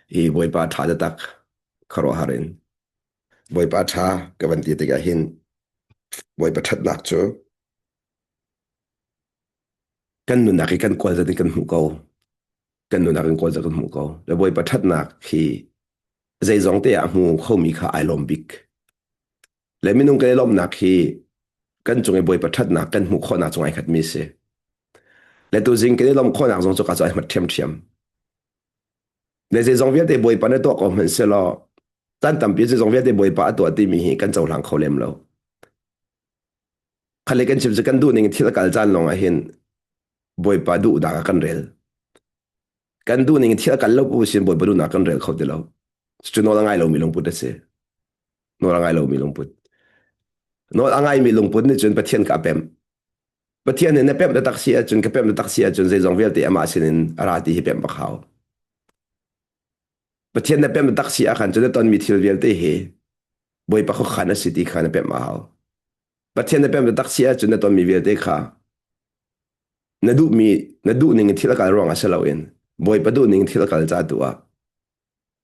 I Bawipa ṭha taktak khuaruahhar in Bawipa ṭha ka van ti tikah hin Bawipa ṭhatnak cu kan nunnak hi kan kawl zat in kan hmuh ko. Kan nunnak in kawl zat kan hmuh ko. Le Bawipa ṭhatnak hi zeizong te ah a hmu khomi kha ai lawm bik. Le minung kan i lawmhnak hi kan cung i Bawipa ṭhatnak kan hmuh khawhnak cung ai khatmi si. Le tuzing kan i lawmh khawhnak zong cu ka cu ai hmat ṭhiamṭhiam. Le zeizong vialte Bawipa na tuah ko hmanh selaw caan tampi zeizong vialte Bawipa a tuah timi hi kan cohlang kho lem lo. Khale kan chim cu kan duh ning thil a kal caan lawng ah hin Bawipa duhnak ah kan rel. Kan duh ning thil a kal lo pu sin Bawipa duhnak kan rel kho ti lo. Cu nawl a ngai lomi lungput a si. Nawl a ngai lomi lungput. Nawl a ngaimi lungput nih cun Pathian ka a pemh. Pathian nih na pemh taktak si ahcun ka pemh taktak si ahcun zeizong vialte amah sinin a ra ti hi pemh bak hau. Pathian na pemh taktak si ahkhan cun na tonmi thil vialte hi Bawipa khuakhan a si ti kha na pemh a hau. Pathian na pemh taktak si ahcun na tonmi vialte kha na duhmi na duh ning in thil a kal ruangah si loin Bawipa duh ning thil a kal ca tu ah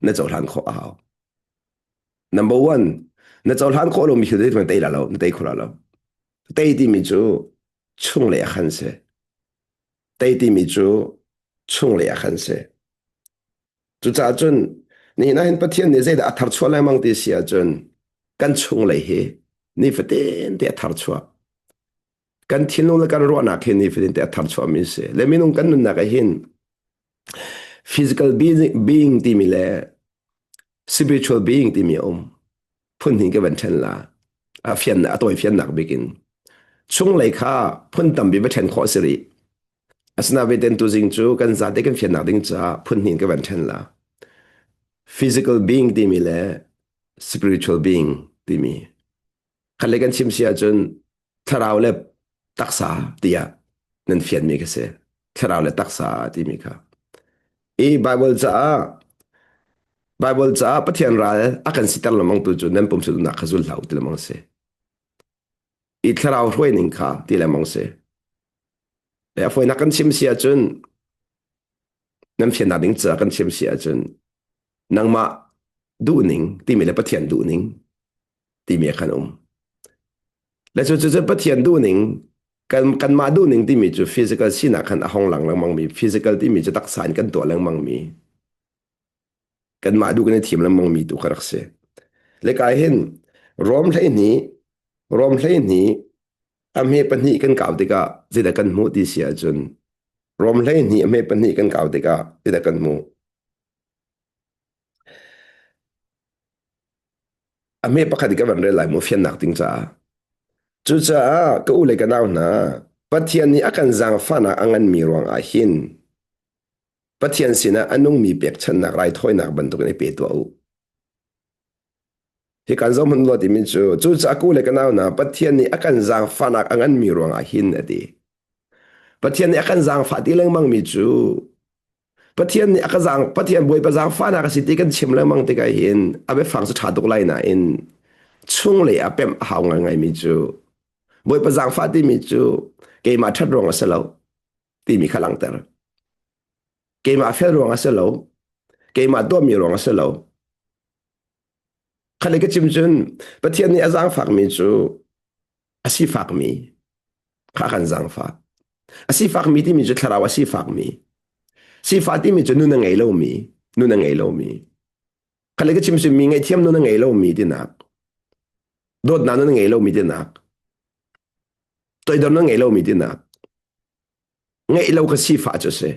na cohlan khawh a hau. Number one, na cohlan khawh lomi thil na tei la lo, na tei kho la lo. Tei timi cu chunglei ah khan si. Tei timi cu chunglei ah khan si. Cucaah cun nihin ah hin Pathian nih zeidah a tharchuah lengmang ti si ahcun kan chunglei hi nifatin te a tharchuah. Kan thinlung le kan ruahnak hi nifatin te a tharchuahmi si. Le minung kan nunnak ah hin physical being timi le spiritual being timi a um. Phun hnih ka van ṭhen la. A fian a tawi fiannak bik in. Chunglei kha phun tampi va ṭhen khawh si rih. Asinain tuzing cu kan zate kan fiannak ding caah phun hnih ka van ṭhen la. Physical being timi le spiritual being timi. Khat le kan chim si ahcun thlarau le taksa tiah nan fianmi ka si. Thlarau le taksa timi kha. I Bible caah Bible caah Pathian ral a kan siter lengmang tu cu nan pumsa duhnak kha zul hlah u ti lengmang si. I thlarau hruai ning kha ti lengmang si. Le a fawinak kan chim si ahcun nan fiannak ding caah kan chim si ahcun nangmah duhning timi le Pathian duhning timi khan um. Le cu cu Pathian duhning kan kanmah duhning timi cu physical sinak khan a hong lang lengmang mi physical timi cu taksa in kan tuah lengmang mi kanmah duh kan i thim lengmang mi tu kha rak si. Le kai hin Rom 12 Rom 12 a hme pahnih kan kau tikah zeidah kan hmuh ti si ahcun Rom 12 a hme pahnih kan kau tikah zeidah kan hmuh A hme pakhat i ka van rel lai mu fiannak ding caah. Cucaah ka u le ka nau hna, Pathian nih a kan zaangfahnak a nganmi ruangah hin Pathian sinah a nungmi pekchanhnak raithawinak bantukin i pe tuah u. Hi kan zoh hmanh law timi cu cucaah ka u le ka nau hna Pathian nih a kan zaangfahnak a nganmi ruangah hin a ti. Pathian nih a kan zaangfah ti lengmangmi cu Pathian nih a ka zaang Pathian Bawipa zaangfahnak a si ti kan chim lengmang tikah hin a biafang cu ṭha tuk lai nain chunglei ah pemh a hau ngaingaimi cu Bawipa zaangfah timi cu keimah ṭhat ruang a si lo timi kha langhter. Keimah fel ruang a si lo. Keimah tuahmi ruang a si lo. Khale ka chim cun Pathian nih a zaangfakmi cu a sifakmi kha kan zaangfah. A sifakmi timi cu thlarau a sifakmi. Sifah timi cu nun a ngei lomi, nun a ngei lomi. Khale ka chim mi ngaihthiam nun a ngei lomi tinak. Dawtnak nun a ngei lomi tinak. Toidor nun a ngei lomi tinak. Ngeih lo ka sifah cu si.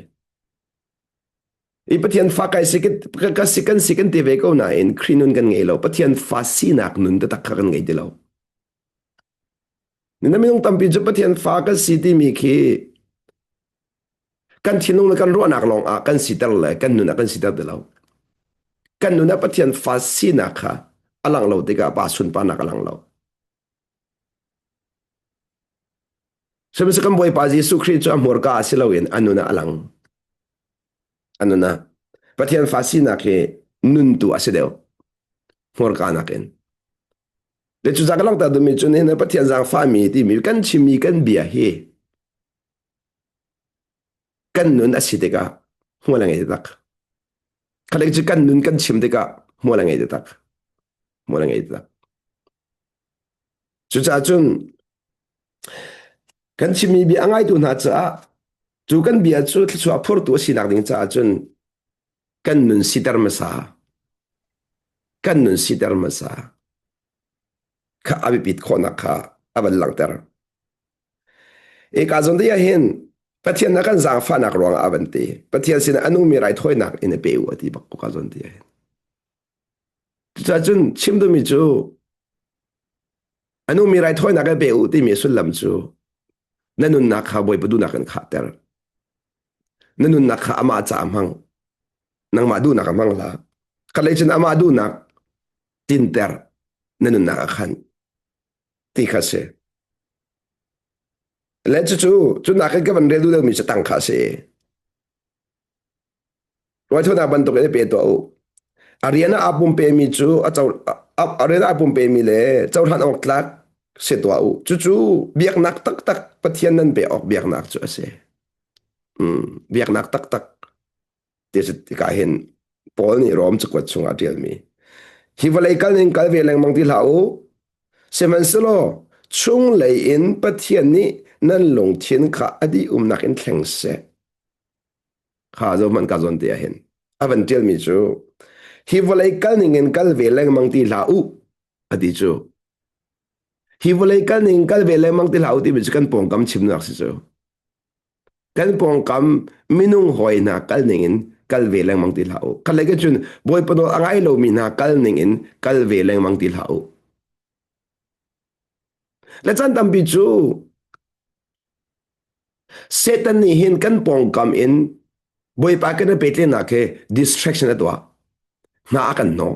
I Pathian fa kai si ka si kan si kan ti ve ko nain Khrih nun kan ngei lo. Pathian fa sinak nun taktak kha kan ngei ti lo. Na minung tampi cu Pathian fa kan si timi khi kan thinlung le kan ruahnak lawng ah kan siter le kan nun ah kan siter ti lo. Kan nun ah Pathian fa sinak kha a lang lo tikah pa sunparnak a lang lo. Sihmanhsehlaw kan Bawipa Jesuh Khrih cu a hmurka ah si loin a nun ah a lang. A nun ah Pathian fa sinak hi nun tu a si deuh. Hmurka nakin. Le cu ka langhter duhmi cu nihin Pathian zaangfahmi timi kan chimmi kan bia hi kan nun a si tikah hmual a ngei tak. Khalek cu kan nun kan chim tikah hmual a ngei taktak. Hmual a ngei taktak. Cucaah cun kan chimmi bia a ngaitu hna caah cu kan bia cu thluachuah phurtu a sinak ding caah cun kan nun siter hmasa. Kan nun siter hmasa. Kha a biapit khawhnak kha a van langhter. Eka zawn te ah hin Pathian a kan zaangfahnak ruangah a van ti. Pathian sinah a nungmi raithawinak in a pe u a ti bak ko ka zawn te ah hin. Cucaah cun chim duhmi cu a nungmi raithawinak in pe u timi sullam cu na nunnak kha Bawipa duhnak in khahter. Na nunnak kha amah caah hmang. Nangmah duhnak a hmang hlah. Khalei cun amah duhnak tinter na nunnak a khan. Ti kha si. Le cucu cu nakin ka van rel duh deuhmi cu tang kha a si. Raithawinak bantuk in pe tuah u. A rian ah aa pumpemi cu a co a rian ah aa pumpemi le cohlan awk tlak si tuah u. Cucu biaknak taktak Pathian nan pe awk biaknak cu a si. Mm, biaknak taktak ti si tikah hin Paul nih Rom cakuat chungah a ṭialmi. Hi vawlei kal ning kal ve lengmang ti hlah u. Sihmanhsehlaw chunglei in Pathian nih nan lungthin kha a dih umnak in thleng seh. Kha zohhmanh ka zawn te ah hin a van ṭialmi cu hi vawlei kal ning in kal ve lengmang ti hlah u a ti cu. Hi vawlei kal ning kal ve lengmang ti hlah u timi cu kan pawngkam chimnak si cu. Kan pawngkam minung hawi hna kal ning in kal ve lengmang ti hlah u. Khat lei cun Bawipa nawl a ngai lomi hna kal ning in kal ve lengmang ti hlah u. Le caan tampi cu Satan nih hin kan pawngkam in Bawipa kan i pehtlaihnak hi distraction a tuah. Hna a kan hnawh.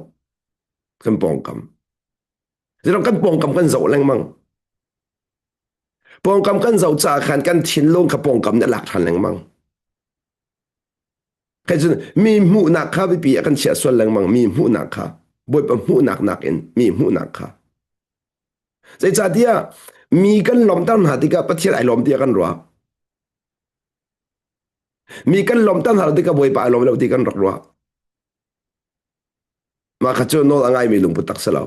Kan pawngkam. Zeiruang kan pawngkam kan zoh lengmang. Pawngkam kan zoh caah khan kan thinlung kha pawngkam nih a lak ṭhan lengmang. Kai cun mi hmuhnak kha biapi ah kan chiah sual lengmang mi hmuhnak kha Bawipa hmuhnak nakin mi hmuhnak kha. Zeicahtiah mi kan lawmter hna tikah Pathian ai lawm tiah kan ruah. Mi kan lawmter hna tikah Bawipa ai lawm lo ti kan rak ruah. Mah kha cu nawl a ngaimi lungput tak si lo.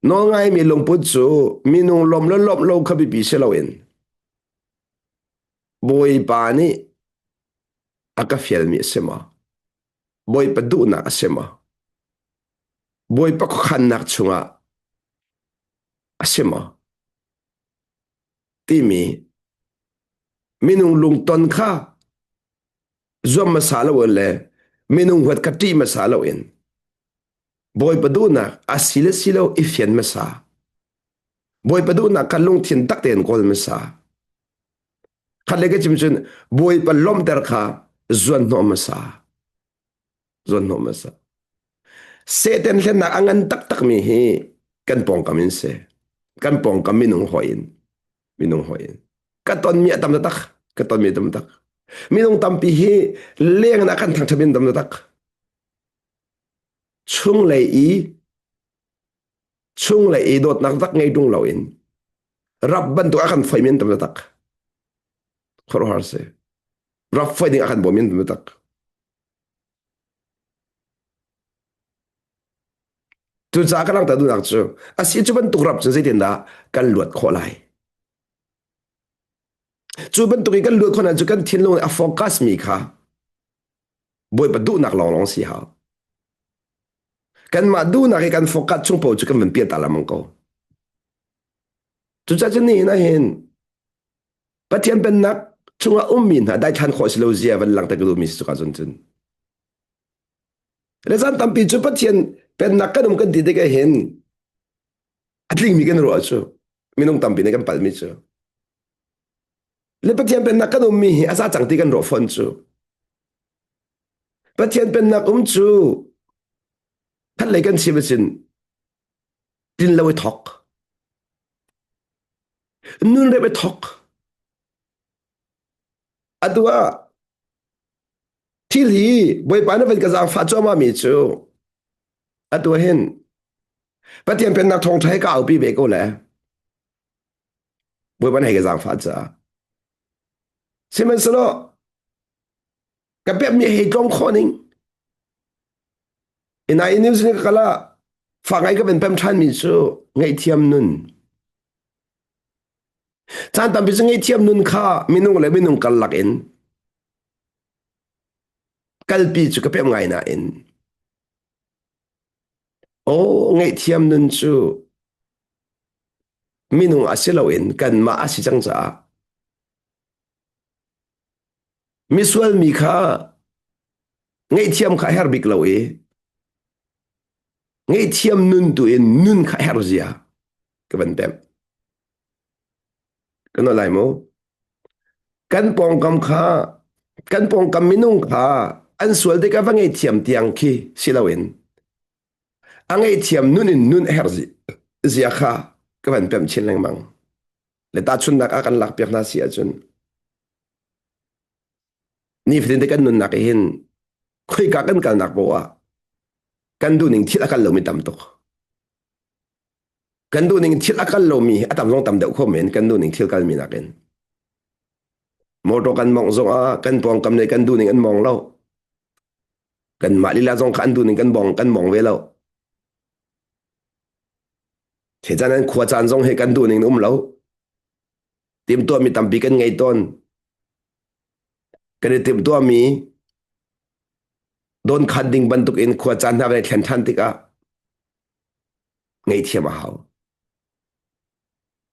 Nawlngaimi lungput cu minung lawmh le lawmh lo kha biapi si loin Bawipa nih a ka fialmi a si maw? Bawipa duhnak a si maw? Bawipa khuakhannak chungah a si maw? Timi minung lungton kha zuam hmasa loin le minung huat kha ṭih hmasa loin Bawipa duhnak a si le si lo i fian hmasa. Bawipa duhnak kha lungthin tak tein kawl hmasa. Khat le ka chim cun Bawipa lawmhter kha zuan hnawh hmasa. Zuan hnawh hmasa. Satan hlennak a ngan taktakmi hi kan pawngkam in si. Kan pawngkam minung hawi in. Minung hawi in. Ka tonmi a tam tak. Ka tonmi a tam tak. Minung tampi hi leng in a kan thangṭhat in tam tak. Chunglei i chunglei i dawtnak tak ngei ṭung loin rap bantuk a kan foi men tam tak. Khuaruahhar si. Rap foi ding a kan bawm men tam tak. Cucaah ka langhter duhnak cu a si cu bantuk rap cu zeitindah kan luat khawh lai? Cu bantuk i kan luat khawh cu kan thinlung a focus mi kha Bawipa duhnak lawnglawng si hau. Kanmah duhnak i kan focus chung paoh cu kan van pial ta lengmang ko. Cucaah cun nihin ah hin Pathian pennak chungah ummi hna daithlan khawh si lo zia van langhter ka duhmi si cuka cun cun. Le caan tampi cu Pathian pennak kan um kan ti tikah hin a tlingmi kan ruah cu minung tampi nih kan palmi cu. Le Pathian pennak kan ummi hi a za cang ti kan ruah fawn cu. Pathian pennak um cu khat lei kan chim sin tin lo i thok. Nun rep i thok. Atu ah thil hi Bawipa na van ka zaangfah cuahmah mi cu atu ah hin Pathian pennak thawngṭha hi ka aupi ve ko le Bawipa na hei ka zaangfah caah. Sihmanhsehlaw. Ka pemmi hei tlawm khawh ning. Ina in New Zealand ka kal ah fa ngai ka van pem ṭhanmi cu ngaihthiam nun. Caan tampi cu ngaihthiam nun kha minung le minung karlak in kalpi cu ka pem ngai nain aw ngaihthiam nun cu minung a si loin kanmah a si cang caah misual mi kha ngaihthiam kha a herh bik lo i ngaihthiam nun tu in nun kha a herh zia ka van pemh. Kan lai mu. Kan pawngkam kha kan pawngkam minung kha an sual tikah va ngaihthiam tiang khi si loin a ngaihthiam nun in nun a herh zia kha ka van pemh chin lengmang. Le tahchunhnak ah kan lakpiak hna si ahcun nifatin te kan nunnak hin khoika kan kalnak poah ah kan duhning thil a kal lomi tam tuk. Kan duhning thil a kal lomi a tam zong tam deuh kho men kan duhning thil kalmi nakin. Motor kan mawngh zong ah kan pawngkam nih kan duhning an mawng lo. Kanmah lila zong kha an duhning kan bong kan mawng ve lo. Chan an khua caan zong hi kan duhning um lo. Timhtuahmi tampi kan ngei tawn. Kan i timhtuahmi don khan ding bantuk in khua caan hna kan i thlen ṭhan tikah ngaihthiam a hau.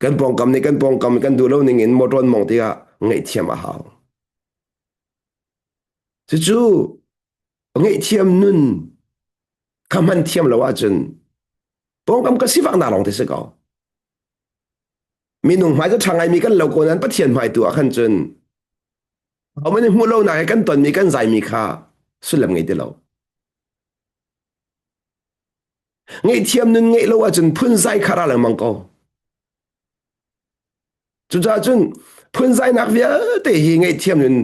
Kan pawngkam nih kan pawngkam kan duh lo ning in motor an mong tikah ngaihthiam a hau. Cucu ngaihthiam nun kha hman thiam lo ahcun pawngkam ka sifaknak lawng te si ko. Minung hmai cu ṭha ngaimi kan lo ko nain Pathian hmai tu ah khan cun ahohmanh nih hmuh lonak he kan tonmi kan zaimi kha sullam ngei ti lo. Ngaihthiam nun ngeih lo ahcun phunzai kha ra lengmang ko. Cucaah cun phunzainak vialte hi ngaihthiam nun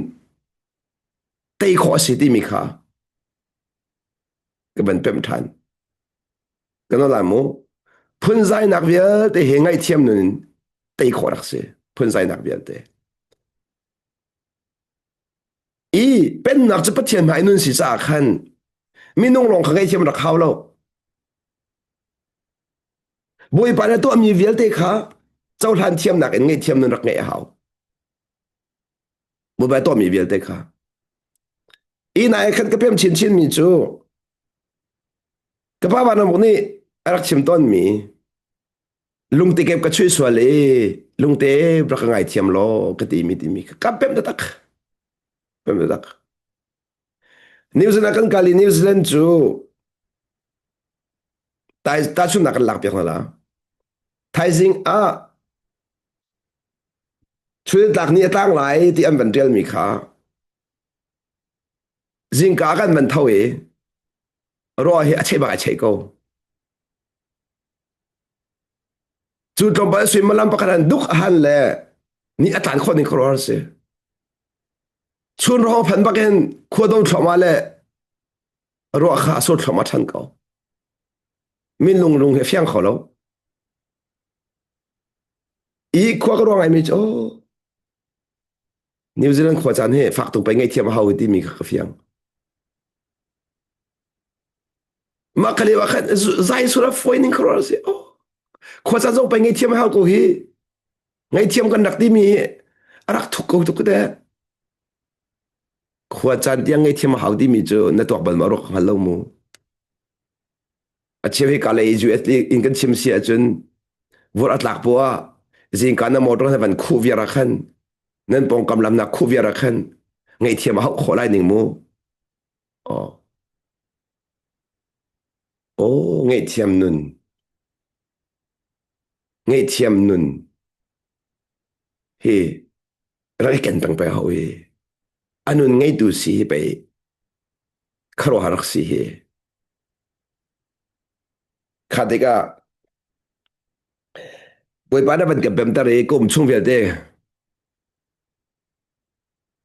tei khawh a si timi kha ka van pemh ṭhan. Kan lai mu. Phunzainak vialte hi ngaihthiam nun in tei khawh rak si. Phunzainak vialte. I pennak cu Pathian hmai nun si caah khan minung lawng kha ngaihthiam rak hau lo. Bawipa na tuahmi vialte kha cohlan thiamnak in ngaihthiam nun rak ngeih a hau. Bawipa tuahmi vialte kha. I nai khan ka pem chinchin mi cu ka pa vanamuk nih a rak chim tawnmi lungte kep ka chuih sual i lungte rak ka ngaithiam law ka ti mi timi ka pem taktak pem taktak New Zealand kan kal i New Zealand cu tahchunhnak kan lak piak hna la thaizing ah chun tlak ni a tlang lai ti an van tial mi kha zingka kan van tho i ruah hi a cheh bak a cheh ko Cu tlawmpal suimilam pakhat an duk han le ni a tlan khawh ning khuaruahhar si. Chun rawng phan bakin khua do thluahmah le ruah kha a sur thluahmah ṭhan ko. Min lung lung hi a fiang kho lo. I khua ka ruang ngaimi cu oh, New Zealand khua caan hi fak tuk pei ngaihthiam a hau timi kha ka fiang. Mah ka lio ah khan zai sur a fawi ning khuaruah si. Oh, khua caan zong pei ngaihthiam a hau ko hi. Ngaihthiam kan rak timi hi a rak thuk ko tuk te. Khua caan tiang ngaihthiam a hau timi cu na tuak bal ma ruak hngal lo mu. A cheu hi ka lei US in kan chim si ahcun vur a tlak poah zingka na motor na van khuh viar ah khan nan pawngkam lam na khuh viar ah khan ngaihthiam a hauh khawh lai ning mu. Aw. Aw, ngaihthiam nun. Ngaihthiam nun. Hi rak i ken peng pe ho hi. A nun ngeitu si hi pei kharuahhar rak si hi. Kha tikah Bawipa na van ka pemter i kum chung vialte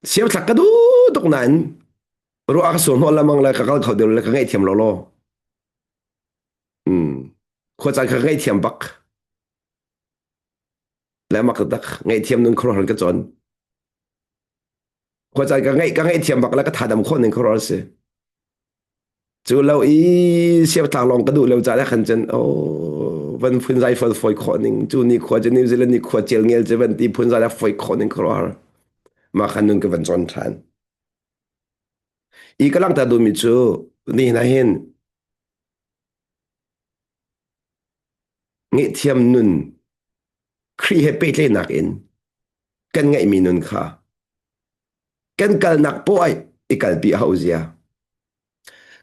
siamthlak ka duh tuk nain ruah ka sur hnawh lamang le ka kal kho deuh le ka ngaihthiam lo law. Hmm. Khua caan ka ngaihthiam bak. Le mak tak ngaihthiam nun khuaruahhar ka cawn. Khua caan ka ngaih ka ngaihthiam bak le ka thadam khawh ning khuaruah si. Cu lo i siangtlang lawng ka duh lo caan ah khan cun oh van phun zai fol foi khawh ning cu ni khua cu New Zealand ni khua cel ngel cu van ti phun zai foi khawh ning khuaruahhar mah khan nun ka van cawn ṭhan. I ka langhter duhmi cu ni hna hin ngaihthiam nun Khrih he pehtlaihnak in kan ngeihmi nun kha kan kalnak poah i kalpi a hau zia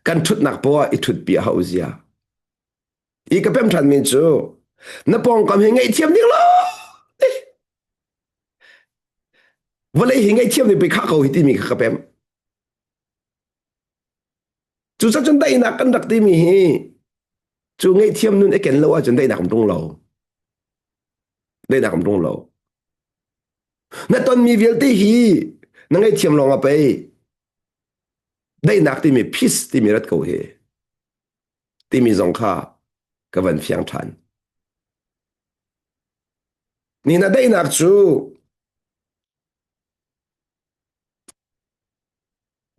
kan ṭhutnak poah i ṭhutpi a hau zia i ka pem ṭhanmi cu na pawngkam hi ngaihthiam ding lo vawlei hi ngaihthiam ding pei khah ko hi timi kha ka pem Cucaah cun daihnak kan rak timi hi cu ngaihthiam nun i ken lo ahcun daihnak um ṭung lo. Daihnak um ṭung lo. Na tonmi vialte hi na ngaihthiam lawng ah pei daihnak timi peace timi rat ko hi timi zong kha ka van fiang ṭhan. Ni na daihnak cu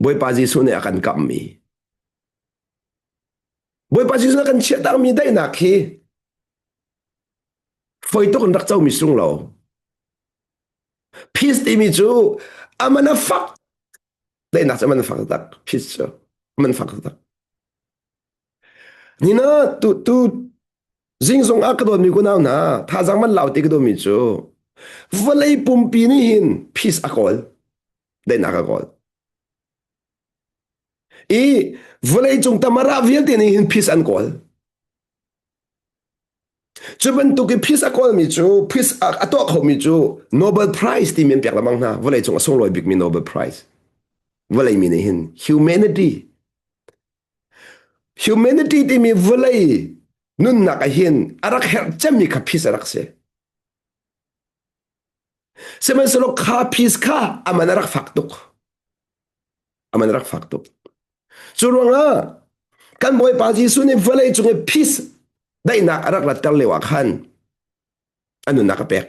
Bawipa Jesuh nih a kan kamhmi Bawipa Jesuh nih a kan chiahtakmi daihnak hi foi tuk in rak comi sung lo. Peace timi cu aman a fak daihnak cu aman a fak tak peace cu aman fak tak. Nina tu tu zingzung ah ka dawtmi kunau hna thazang man lau ti ka dawtmi cu vawlei pumpi nih hin peace a kawl daihnak a kawl. I vawleicung tamara vialte nih hin peace an kawl. Cu bantuk i peace a kawlmi cu peace a tuah khomi cu Nobel Prize timi an pek lengmang hna vawleicung a sunglawi bikmi Nobel Prize. Vawlei mi nih hin humanity humanity timi vawlei nunnak ah hin a rak herh cemmi kha peace a rak si. Sihmanhsehlaw kha peace kha a man a rak fak tuk. A man a rak fak tuk. Cu ruangah kan Bawipa Jesuh nih vawlei cung i peace daihnak a rak ratter lio ah khan a nunnak a pek.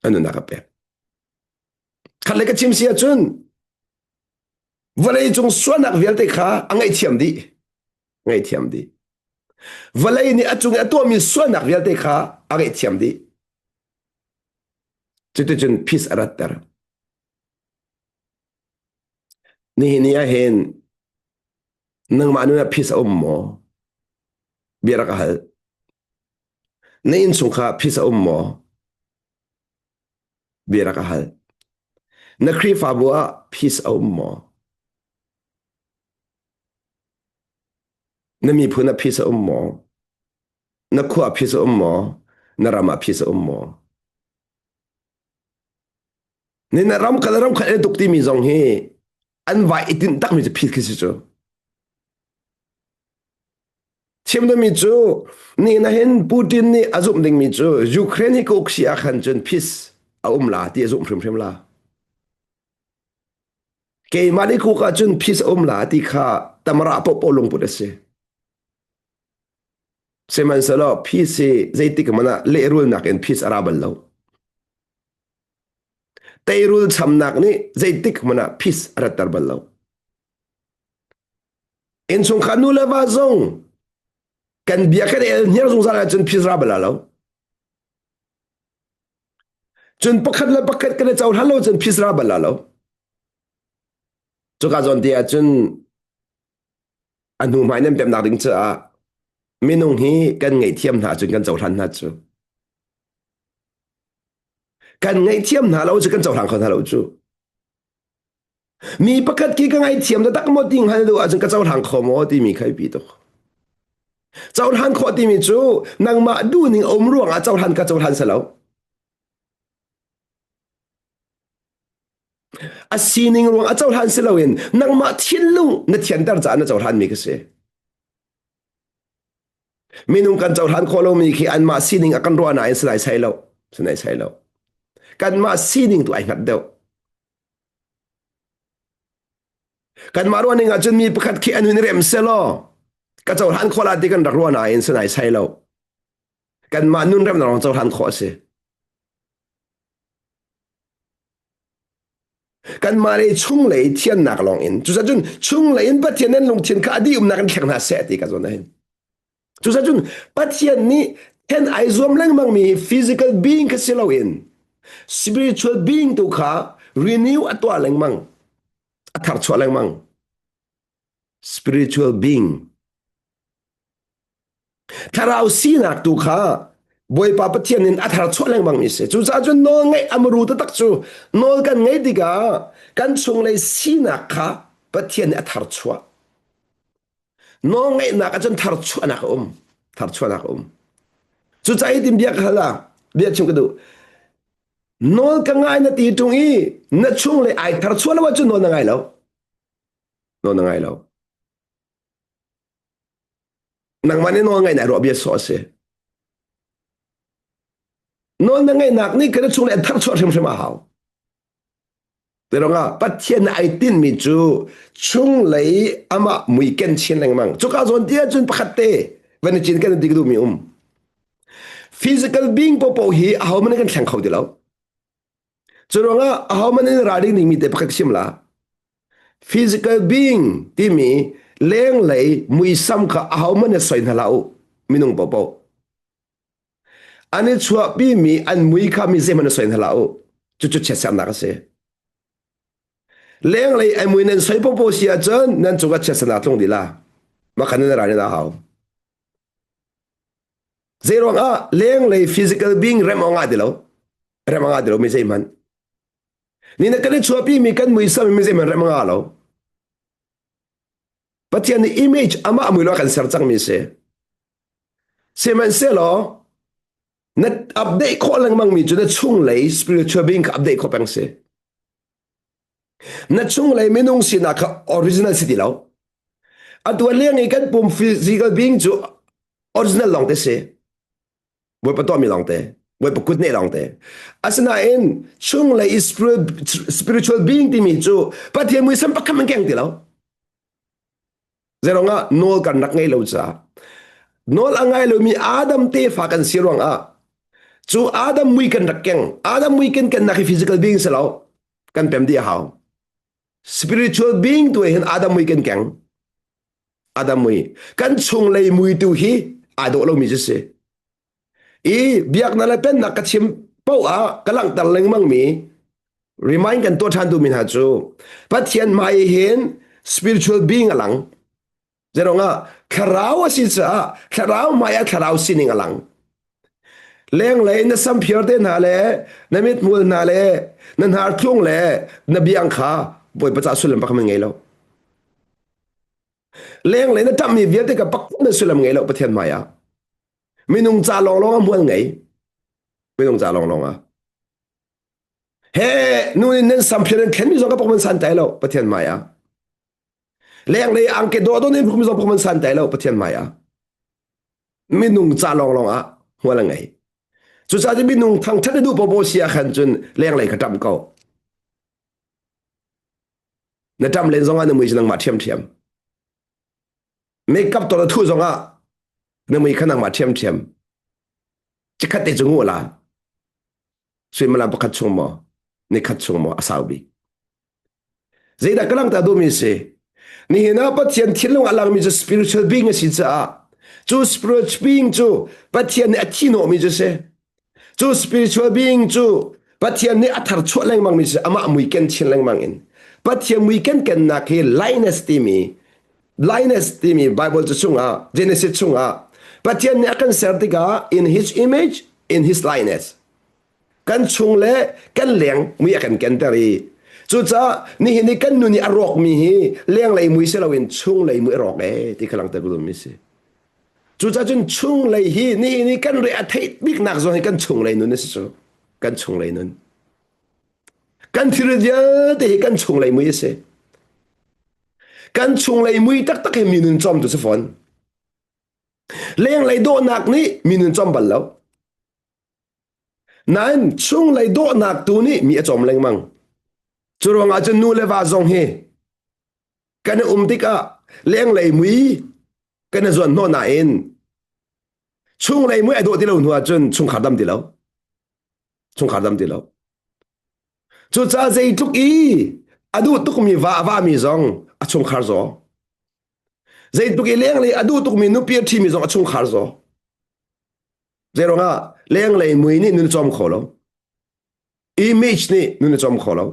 A nunnak a pek. Khat le ka chim si ahcun vawlei cung sualnak vialte kha a ngaihthiam dih. Ngaihthiam dih. Vawlei nih a cung i a tuahmi sualnak vialte kha a ngaihthiam dih. Cuticun peace a ratter. Nihin ni ah hin nangmah nun ah peace a um maw? Bia rak hal. Na innchung kha peace a um maw? Bia rak hal. Na Khrihfabu ah peace a um maw? Na miphun ah peace a um maw? Na khua ah peace a um maw? Na ram ah peace a um maw? Ni na ram khat ram khat an tuk timi zong hi an vai i tinh takmi cu peace khi si cu. Chim dingmi cu ni na hin Putin nih a zumh dingmi cu Ukraine hi ka uk si ah khan cun peace a um la ti a zumh hrimhrim la. Keimah nih kuk ahcun peace a um la ti kha tamara popo lungput a si. Sihmanhsehlaw peace hi zeitik hmanh ah lehrulnak in peace a ra bal lo. Teirul chamnak nih zeitik hmanh ah peace a ratter bal lo. Innchungkhar nu le va zong kan bia kan el hniar zungzal ahcun peace ra bal lo. Cun pakhat le pakhat kan i cohlan lo cun peace ra bal lo. Cuka zawn te ahcun a hnu hmai nan pemnak ding caah minung hi kan ngaihthiam hna cun kan cohlan hna cu. Kan ngaihthiam hna lo cu kan cohlang kho hna lo cu. Mi pakhat khi ka ngaithiam taktak maw ti hngal duh ahcun ka cohlang kho maw timi kha biapi tuk. Cohlan khawh timi cu nangmah duhning a um ruangah cohlan ka cohlan si lo. A sining ruang a cohlan si loin nangmah thinlung na thianter caah na cohlanmi ka si. Minung kan cohlan khawh lomi khi anmah sining a kan ruah nain si lai sai lo. Si lai sai lo. Kanmah sining tu ai hngat deuh. Kanmah ruah ning ahcun mi pakhat khi an hun rem selaw ka cohlan khawh la ti kan rak ruah nain sanai sai lo. Kanmah nun remnak lawng cohlan khawh a si. Kanmah le chunglei thiannak lawng in. Cucaah cun chunglei in Pathian nan lungthin kha a dihumnak in thleng hna seh ti ka zawn ah hin. Cucaah cun Pathian nih then ai zuam lengmang mi physical being kha si loin spiritual being tu kha renew a tuah lengmang a tharchuah lengmang spiritual being Thlarau sinak tu kha Bawipa Pathian in a tharchuah lengmang mi si. Cucaah cun nawl ngeih amru taktak cu nawl kan ngeih tikah kan chunglei sinak kha Pathian nih a tharchuah. Nawl ngeihnak ahcun tharchuahnak a um. Tharchuahnak a um. Cucaah hitin bia ka hal ah bia chim ka duh. Nawl ka ngai na ti ṭung i na chunglei ai tharchuah lo ahcun nawl na ngai lo. Nawl na ngai lo. Nangmah nih nawl ngaihnak ruah bia sawh a si. Nawl na ngaihnak nih kan chung le an tharchuah hrimhrim a hau. Tirongah Pathian nih ai tinhmi cu chunglei amah mui ken chin lengmang. Cuka zawn ti ahcun pakhat te van i cin kan ti ka duhmi um. Physical being popo hi ahohmanh kan thleng kho ti lo. Cu ruangah ahohmanh in ralring dingmi te pakhat chim la. Physical being timi lenglei muisam kha ahohmanh nih soi hna hlah u minung paohpaoh. An i chuahpimi an mui kha mi zeihmanh nih soi hna hlah u. Cucu chiatsernak a si. Lenglei ai mui nan soi paohpaoh si ahcun nan cungah chiatsernak tlung dih la. Mah kha nan ralrin a hau. Zeiruang ah lenglei physical being rem a ngah ti lo. Rem a ngah ti lo mi zeihmanh. Ni na kan i chuahpi mi kan muisam mi zeihmanh rem a ngah lo. Pathian nih image amah mui lo kan ser cangmi si. Sihmanhsehlaw na update khawh lengmang mi cu na chunglei spiritual being kha update khawh peng si. Na chunglei minung sinak kha original si ti lo. Atu leng i kan pum physical being cu original lawng te si. Bawipa tuahmi lawng te. Bawipa kut neh lawng te. Asinain chunglei spiritual being timi cu Pathian muisam pakhat man keng ti lo. Zeirong ah nawl kan rak ngei lo caah nawl a ngai lomi Adam tefa kan si ruangah cu Adam mui kan rak keng Adam mui kan kennak hi physical being si lo kan pem dih a hau spiritual being tu hin Adam mui kan keng Adam mui kan chunglei mui tu hi aa dawh lomi cu si I biaknak le pennak ka chim paoh ah ka langhter lengmang mi remind kan tuah ṭhan duhmi hna cu Pathian hmai hin spiritual being a lang. Zeirong ah thlarau a si caah thlarau hmai ah thlarau sining a lang. Lenglei na samphiar te hna le na mithmul hna le na hnarthlung le na biang kha Bawipa ca sullam pakhat ngei lo. Lenglei na ṭamhmi vialte ka pakhat na sullam ngei lo Pathian hmai ah. Minung ca lawnglawng ah hmual ngei. Minung ca lawnglawng ah. He nu in nan sam phian an thlenmi zong ka pok man san tai lo Pathian hmai ah. Lenglei angke dawh dawh in phukmi zong pok man san tai lo Pathian hmai ah. Minung ca lawnglawng ah hmual a ngei. Cucaah cu minung thangṭhat na duh popo si ah khan cun lenglei kha ṭamh ko. Na ṭamh len zong ah na mui cu nangmah ṭhiamṭhiam. Makeup to na thu zong ah na mui kha nangmah ṭhiamṭhiam. Cikhat te cu ngu la. Suimilam pakhat chung maw, nikhat chung maw a sau bik. Zeidah ka langhter duhmi si? Nihin ah Pathian thinlung a langmi cu spiritual being a si caah cu spiritual being cu Pathian nih a thihnawhmi cu si. Cu spiritual being cu Pathian nih a tharchuah lengmangmi cu amah mui ken chin lengmang in Pathian mui ken kennak hi likeness timi likeness timi Bible cu chungah Genesis chungah Pathian nih a kan ser tikah in his image in his likeness kan chung le kan leng mui a kan kenter i cucaah nihin i kan nun i a rawkmi hi lenglei mui si loin chunglei mui a rawk ee ti kha langhter ka duhmi si. Cucaah cun chunglei hi nihin i kan re a theih biknak zong hi kan chunglei nun a si cu. Kan chunglei nun. Kan thil vialte hi kan chunglei mui a si. Kan chunglei mui taktak hi mi nun cawmtu si fawn. Lenglei dawhnak nih mi nun cawm bal lo. Nain chunglei dawhnak tu nih mi a cawm lengmang. Cu ruangah cun nu le va zong hi kan i um tikah lenglei mui kan i zuan hnawh nain chunglei mui a dawh ti lo hnu ahcun chungkhar dam ti lo. Chungkhar dam ti lo. Cucaah zeitluk i A duh tukmi va a vami zong a chungkhar zaw. Zeitluk i lenglei a duh tukmi nupi a ṭhimi zong a chungkhar zaw. Zeiruangah lenglei mui nih nun a cawm kho lo. Image nih nun a cawm kho lo.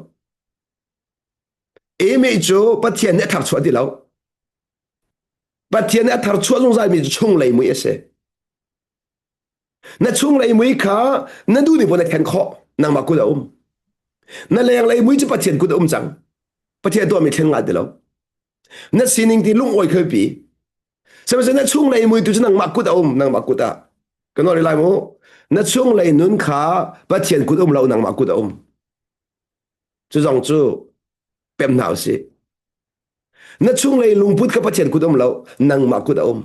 Image cu Pathian nih a tharchuah ti lo. Pathian nih a tharchuah zungzalmi cu chunglei mui a si. Na chunglei mui kha na duh ning na thlen khawh. Nangmah kut a um. Na lenglei mui cu Pathian kut a um cang. Pathian tuahmi thlen ngai ti lo. Na sining ti lungawi khelpi. Sihmanhsehlaw na chunglei mui tu cu nangmah kut a um, nangmah kut ah. Ka nawl lai mu. Na chunglei nun kha Pathian kut um lo, nangmah kut a um. Cu zong cu pem hna usih. Na chunglei lungput kha Pathian kut um lo, nangmah kut a um.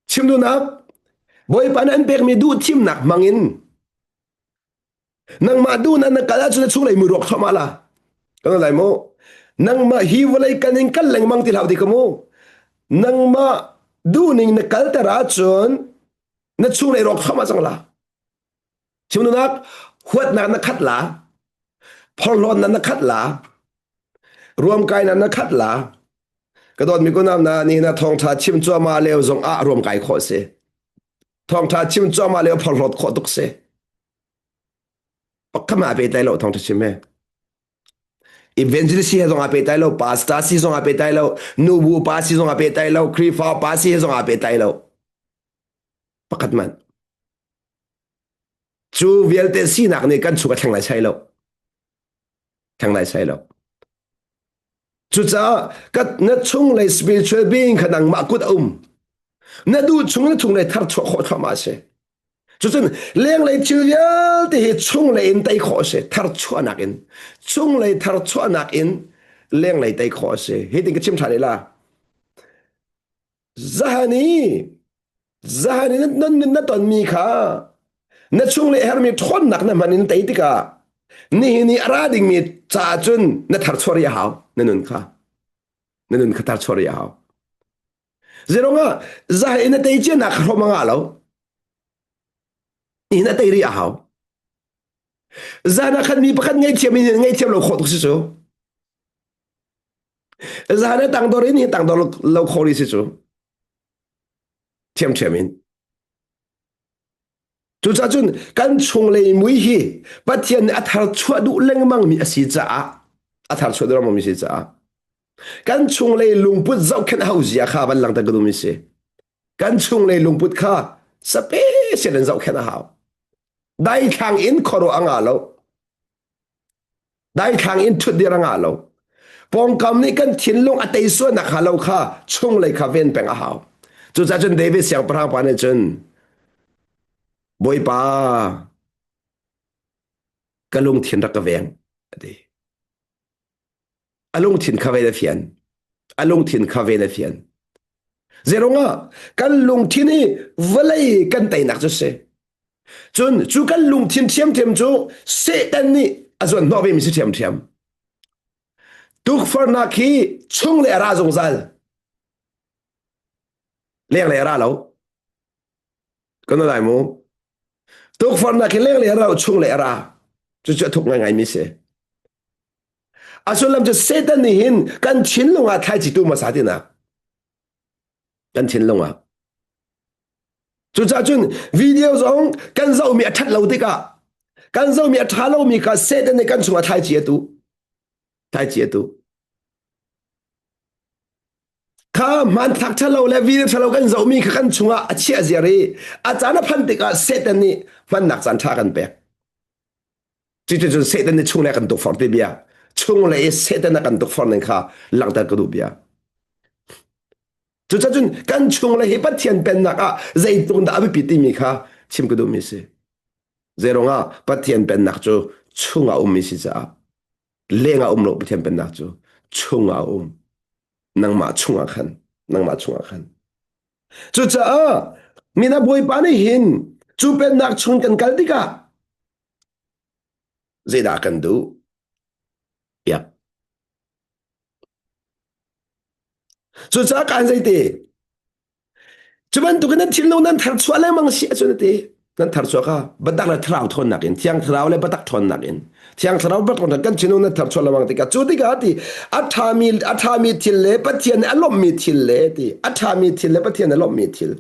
Chim duhnak Bawipa nih an pekmi duhthimnak hmangin nangmah duhnak na kal ahcun na chunglei mui ruak thluahmah la. Kan lai mu. Nangmah hi vawlei kan in kal lengmang ti hlah ti ka mu. Nangmah duhning na kalter ahcun na chunglei ruak thluahmah cang la. Chim duhnak huatnak na khat la. Phorhlawtnak na khat la. Ruamkainak na khat la. Ka dawtmi kunam na ni na thawngtha chim cuahmah lio zong ah ruamkai khawh si. Thawngtha chim cuahmah lio phorhlawt khawh tuk si. Pakhat ma pe tai lo thawngtha chim he. Evangelist he zong a pe tai lo, pastor si zong a pe tai lo, nubu pa si zong a pe tai lo, Khrihfa pa si he zong a pe tai lo. Pakhat man. Cu vialte sinak nih kan chung a thleng lai sai lo. Thleng lai sai lo. Cucaah ka na chunglei spiritual being kha nangmah kut a um. Na duh chung na chunglei thar chuah khawh thluahmah a si. Cucun lenglei thil vialte hi chunglei in tei khawh a si. Thar chuahnak in. Chunglei thar chuahnak in lenglei tei khawh a si. Hi tin ka chim ṭhan la. Zahan i zahan i na na tonmi kha na chunglei hermi ṭhawnnak na hman in tei tikah nihin i a ra dingmi caah cun na tharchuah rih a hau na nun kha na nun kha tharchuah rih a hau zeirong ah zahan i na tei cianak kha hrawm a ngah lo nihin a tei rih a hau zan ah khan mi pakhat ngaihthiam in ngaihthiam lo khawh tuk si cu Zan ah tangdor in hi tangdor lo kho ri si cu. Thiamthiam in. Cucaah cun kan chunglei mui hi Pathian nih a thar chuah duh lengmang mi a si caah a thar chuah duh lengmang mi si caah kan chunglei lungput zohkhenh hau zia kha van langter ka duh mi si. Kan chunglei lungput kha special in zohkhenh a hau. Daithlang in khuaruah a ngah lo. Daithlang in ṭhutdir a ngah lo. Pawngkam nih kan thinlung a tei sualnak hnga lo kha chunglei kha ven peng a hau. Cucaah cun David siangpahrang pa nih cun Bawipa ka lungthin rak ka veng a ti. A lungthin kha ven a fian. A lungthin kha ven a fian. Zeirungah kan lungthin hi vawlei kan teinak cu si. Cun cu kan lungthin ṭhiamṭhiam cu Satan nih a zuan hnawh vemi si ṭhiamṭhiam. Tukforhnak hi chung le a ra zungzal. Leng le a ra lo. Kan lai mu. Tukforhnak hi leng le a ra lo, chung le a ra. Cucu a thuk ngaingaimi si. A sullam cu Satan nih hin kan thinlung ah thlaici tu hmasa tinak. Kan thinlung ah. Cucaah cun video zong kan zohmi a ṭhat lo tikah kan zohmi a ṭha lomi kha Satan nih kan chungah thlaici a tuh. Thlaici a tuh. Kha hmanthlak ṭhalo le video ṭhalo kan zohmi kha kan chungah a chiah ziar i a caan a phanh tikah Satan nih hmannak caan ṭha kan pek. Cuticun Satan nih chunglei a kan tukforh ti bia chunglei i Satan a kan tukforh ning kha langhter ka duh bia. Cucacun kan chunglei hi Pathian pennak ah zeitluk dah a biapi timi kha chim ka duhmi si. Zeirong ah Pathian pennak cu chungah ummi si caah leng ah um lo Pathian pennak cu chungah a um. Nangmah chungah khan nangmah chungah khan. Cucaah mina Bawipa nih hin cu pennak chung kan kal tikah Zeidah kan duh? Piak. Cucaah kaan zei ti? Cu bantukin nan thinlung nan tharchuah lengmang si ahcun a ti. Nan tharchuah kha biatak le thlarau ṭhawnnak in thiang thlarau le biatak ṭhawnnak in thiang thlarau biatak ṭhawnnak kan thinlung nan tharchuah lengmang tikah cu tikah ti a ṭhami a ṭhami thil le Pathian nih a lawmhmi thil le ti a ṭhami thil le Pathian a lawmhmi thil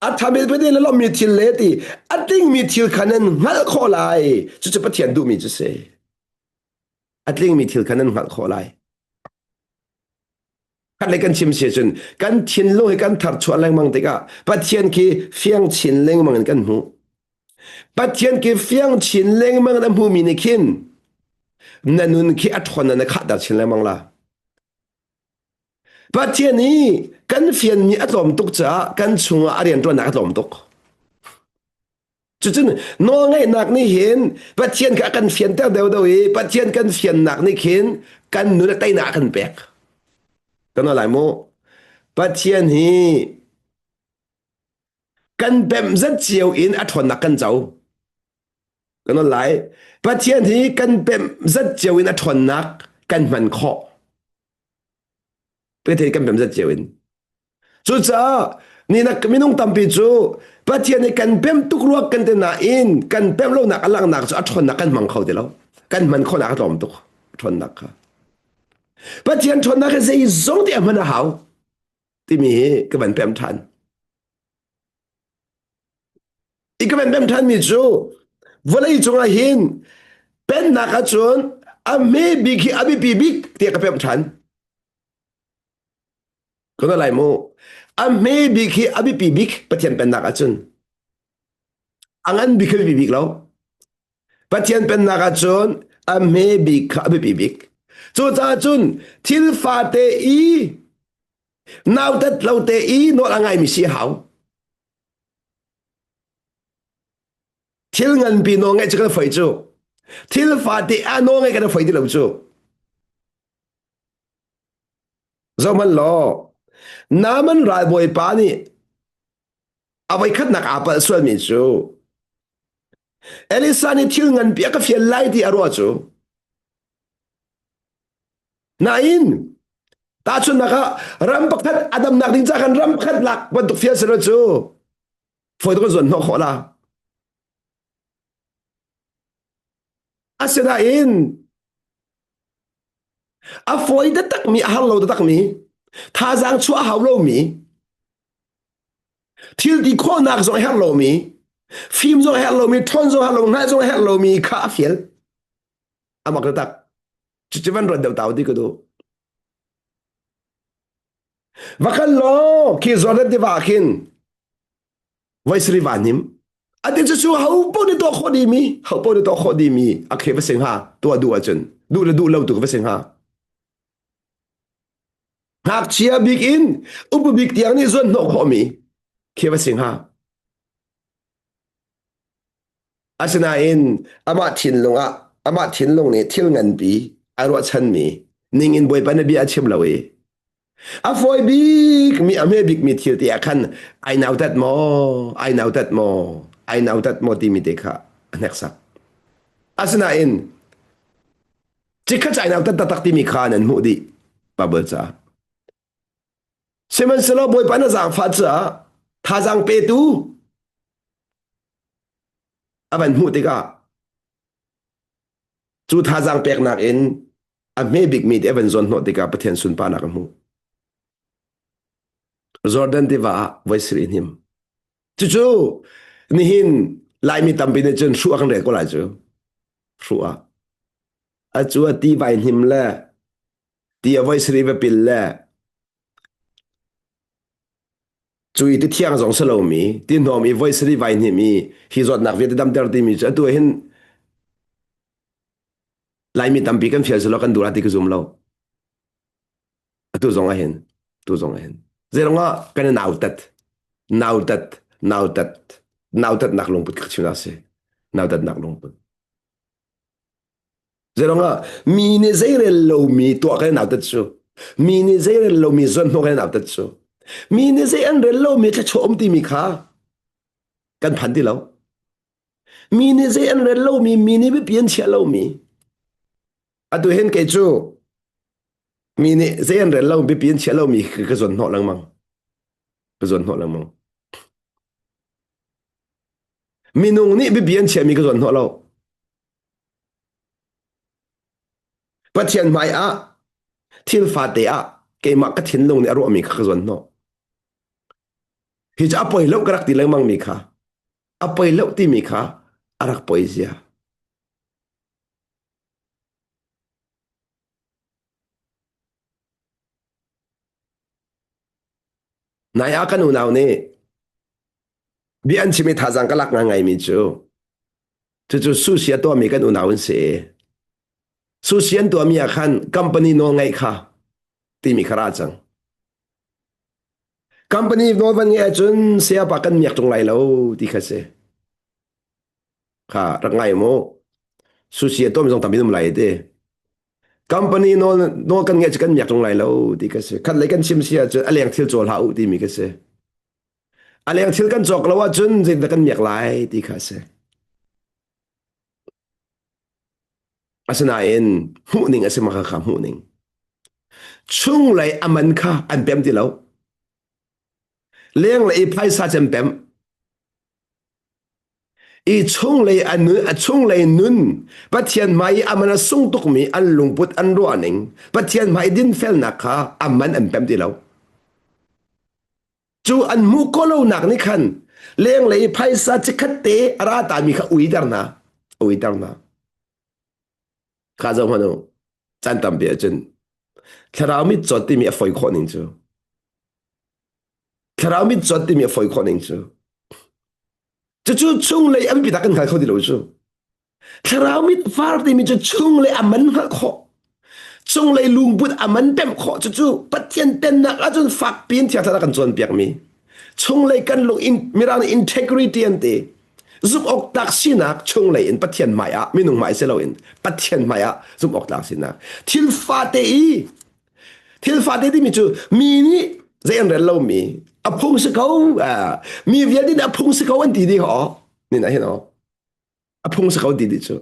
a ṭhami Pathian a lawmhmi thil le ti a tlingmi thil kha nan hngalh khawh lai cucu Pathian duhmi cu si a tlingmi thil kha nan hngalh khawh lai Khat le kan chim si cun kan thinlung hi kan tharchuah lengmang tikah Pathian khi fiang chin lengmang in kan hmuh. Pathian khi fiang chin lengmang in a hmumi nih khin na nun khi a ṭhawn na khahter chin lengmang la. Pathian i kan fianmi a tlawm tuk caah kan chungah a rianṭuannak a tlawm tuk. Cucun nawlngaihnak nih hin Pathian kha a kan fianter deuhdeuh i Pathian kan fiannak nih khin kan nun a teinak a kan pek. Kan lai mu. Pathian hi kan pemh zat cio in a ṭhawnnak kan co. Kan lai. Pathian hi kan pemh zat cio in a ṭhawnnak kan hman khawh. Pathian kan pemh zat cio in. Cucaah ninak minung tampi cu Pathian nih kan pem tuk ruak kan ti nain kan pem lonak a langhnak cu a ṭhawnnak kan hmang kho ti lo. Kan hman khawhnak a tlawm tuk ṭhawnnak kha. Pathian ṭhawnnak hi zeizong te a hman a hau timi hi ka van pem ṭhan. I ka van pem ṭhanmi cu vawlei cungah hin pennak ahcun a hme bik hi a biapi bik tiah ka pem ṭhan. Ka lai mu. A hme bik hi a biapi bik Pathian pennak ahcun. A ngan bik hi biapi bik lo. Pathian pennak ahcun a hme bik kha a biapi bik. Cucaah cun thil fate i nautat lo te i nawl a ngaimi si a hau. Thil nganpi nawl ngaih cu kan foi cu. Thil fate a nawl ngaih kan foi ti lo cu. Zohhmanh law, Naaman ralbawipa nih a voikhatnak aa palh sualmi cu Elisa nih thil nganpi a ka fial lai ti a ruah cu. Nain, tahchunhnak ah ram pakhat a damnak ding ca khan ram pakhat lak bantuk fial selaw cu fawi tuk in zuan hnawh khawh la. Asinain a fawi taktakmi a har lo taktakmi thazaang chuah a hau lomi thil ti khawhnak zong a herh lomi fim zong a herh lomi ṭhawn zong a herh lomi hngalh zong a herh lomi kha a fial amak taktak cucu van ruat deuh tau ti ka duh va kal law khi Jordan tiva ah khin voi sarih va hnim ati cu cu ho paoh nih tuah khawh dihmi ho paoh nih tuah khawh dihmi a khe va si hnga tuah duh ahcun duh le duh lo tu va si hnga ngakchia bik in upa bik tiang nih zuan hnawh khawhmi khi va si hnga asinain amah thinlung ah amah thinlung nih thil nganpi ai ruahchanmi ning in bawipa na bia a chim lo i A fawi bikmi, a hme bikmi thil te ah khan ai nautat maw, ai nautat maw, ai nautat maw timi te kha a hneksak. Asinain, cikhat ai nautat taktak timi kha nan hmuh dih Bible caah. Sihmanhsehlaw Bawipa na zaangfah caah thazaang petu a van hmuh tikah Cu thazaang peknak in a hme bikmi te a van zawn hnawh tikah Pathian sunparnak a hmuh. Jordan tiva ah voi sarih hnim. Cucu nihin Laimi tampi nih cun hruh ah kan rel ko lai cu. Hruh ah. A cu a ti vai hnim le ti a voi sarih va pil le cu i ti thiang zong si lomi ti hnawm i voi sarih vai hnim i hi zawtnak vialte damter timi cu atu hin Laimi tampi kan fial selaw kan duh ti ka zum lo. Atu zong ah hin, tu zong ah hin. Zeirong ah kan i nautat, nautat, nautat, nautatnak lungput ka chim si. Nautatnak lungput. Zeirong ah mi nih zeirel lomi tuah kan i nautat cu. Mi nih zeirel lomi zuanhnawh kan i nautat cu. Mi nih zei an rel lomi thluachuah um timi kha kan phan ti lo. Mi nih zei an rel lomi, mi nih biapi an chiah lomi. Atu hin kei cu mi nih zei an rel lo, biapi an chiah lomi ka zuanhnawh lengmang. Ka zuan hnawh lengmang. Minung nih biapi an chiahmi ka zuan hnawh lo. Pathian hmai ah thil fate ah keimah ka thinlung nih a ruahmi kha ka zuan hnawh. Hi cu a poi lo ka rak ti lengmang mi kha a poi lo timi kha a rak poi zia. Nai ah kan unau nih bia an chim i thazaang ka lak ngaingaimi cu cucu sushi a tuahmi kan unau an si. Sushi an tuahmi ah khan company nawl ngeih kha timi kha ra cang. Company nawl van ngeih ahcun sayapa kan miak ṭung lai lo ti kha si. Kha rak ngai mu. Sushi a tuahmi zong tampi um lai ti. Company nawl nawl kan ngeih cu kan miak ṭung lai lo ti ka si. Khat lei kan chim si ahcun a leng thil caw hlah u timi ka si. A leng thil kan cawk lo ahcun zeidah kan miak lai ti kha si. Asinain hmuhning a si ma kha hmuhning. Chunglei a man kha an pem ti lo. Lenglei i phaisa cu an pem. I chunglei a nun, a chunglei nun Pathian hmai i a man a sung tukmi an lungput an ruahning Pathian hmai dinfelnak kha a man an pem ti lo. Cu an hmuh ko lonak nih khan lenglei phaisa chikkhat te a ra tami kha uiter hna, uiter hna. Kha zoh hmanh u, caan tampi ahcun thlarau mit cawt timi a foi khawh ning cu thlarau mit cawt timi a foi khawh ning cu cucu chunglei a biapi tak kan hngal kho ti lo cu Thlarau mit var timi cu chunglei a man hngalh khawh. Chunglei lungput a man pemh khawh cucu Pathian pennak ahcun fakpi in thiang thlarau kan cawnpiakmi. Chunglei kan lung in mirang nih integrity an ti. Zumh awk tlak sinak chunglei in Pathian hmai ah minung hmai si loin Pathian hmai ah zumh awk tlak sinak. Thil fate i thil fate timi cu mi nih zei an rel lomi a phung si ko mi vialte nih a phung si ko an ti dih aw nin ah hin aw a phung si ko ti dih cu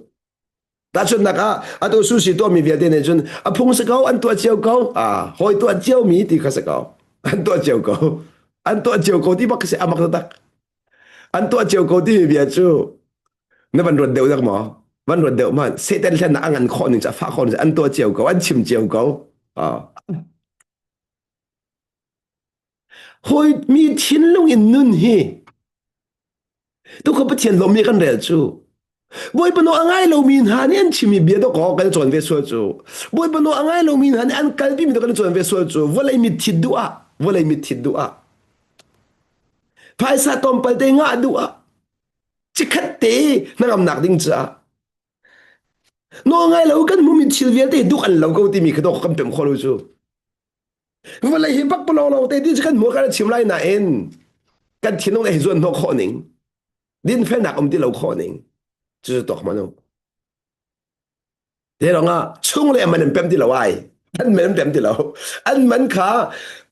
tahchunhnak ah atu sushi tuahmi vialte nih cun a phung si ko an tuah cio ko ah hawi tuah cio mi ti kha si ko an tuah cio ko an tuah cio ko ti bak si amak tak an tuah cio ko ti mi bia cu na van ruat deuh dak maw van ruat deuh man satan hlen a ngan khawh ning cu a fah khawh ning an tuah cio ko an chim cio ko ah hawi mi thinlung in nun hi Tukha Pathian lawmmi kan rel cu Bawipa nawl a ngai lomi hna nih an chimmi bia dawkaw kan cawn ve sual cu Bawipa nawl a ngai lomi hna nih an kalpimi dawk kan cawn ve sual cu vawlei mit thit duh ah vawlei mit thit duh ah phaisa tlawmpal te ngah duh ah chikhat te hnangamnak ding caah nawl ngai lo kan hmumi thil vialte duk an lo ko timi kha dawk kan pem kho lo cu Vawlei hi pakpalawng lawng te ti cu kan hmuh kan chim lai nain kan thinlung le hi zuan hnawh khawh ning dinfelnak um ti lo khawh ning cu cu tuak hmanh u te lawng ah chung le man an pem ti lo ai an man an pem ti lo an man kha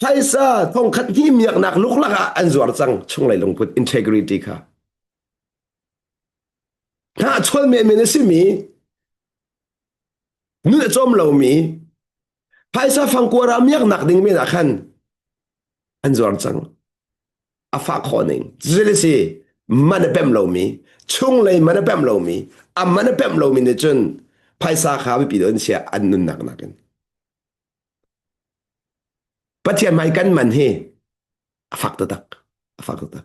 phaisa thongkhat hi miaknak luklak ah an zuar cang chunglei lungput integrity kha hna chual men men a simi nun a cawm lomi Phaisa fangkuar ah miaknak ding men ah khan an zuar cang. A fah khawh ning. Cucu si man a pemh lomi, chunglei man a pemh lomi, a man a pemh lomi nih cun phaisa kha biapi deuh an chia an nunnak nakin. Pathian hmai kan man hi a fak taktak. A fak taktak.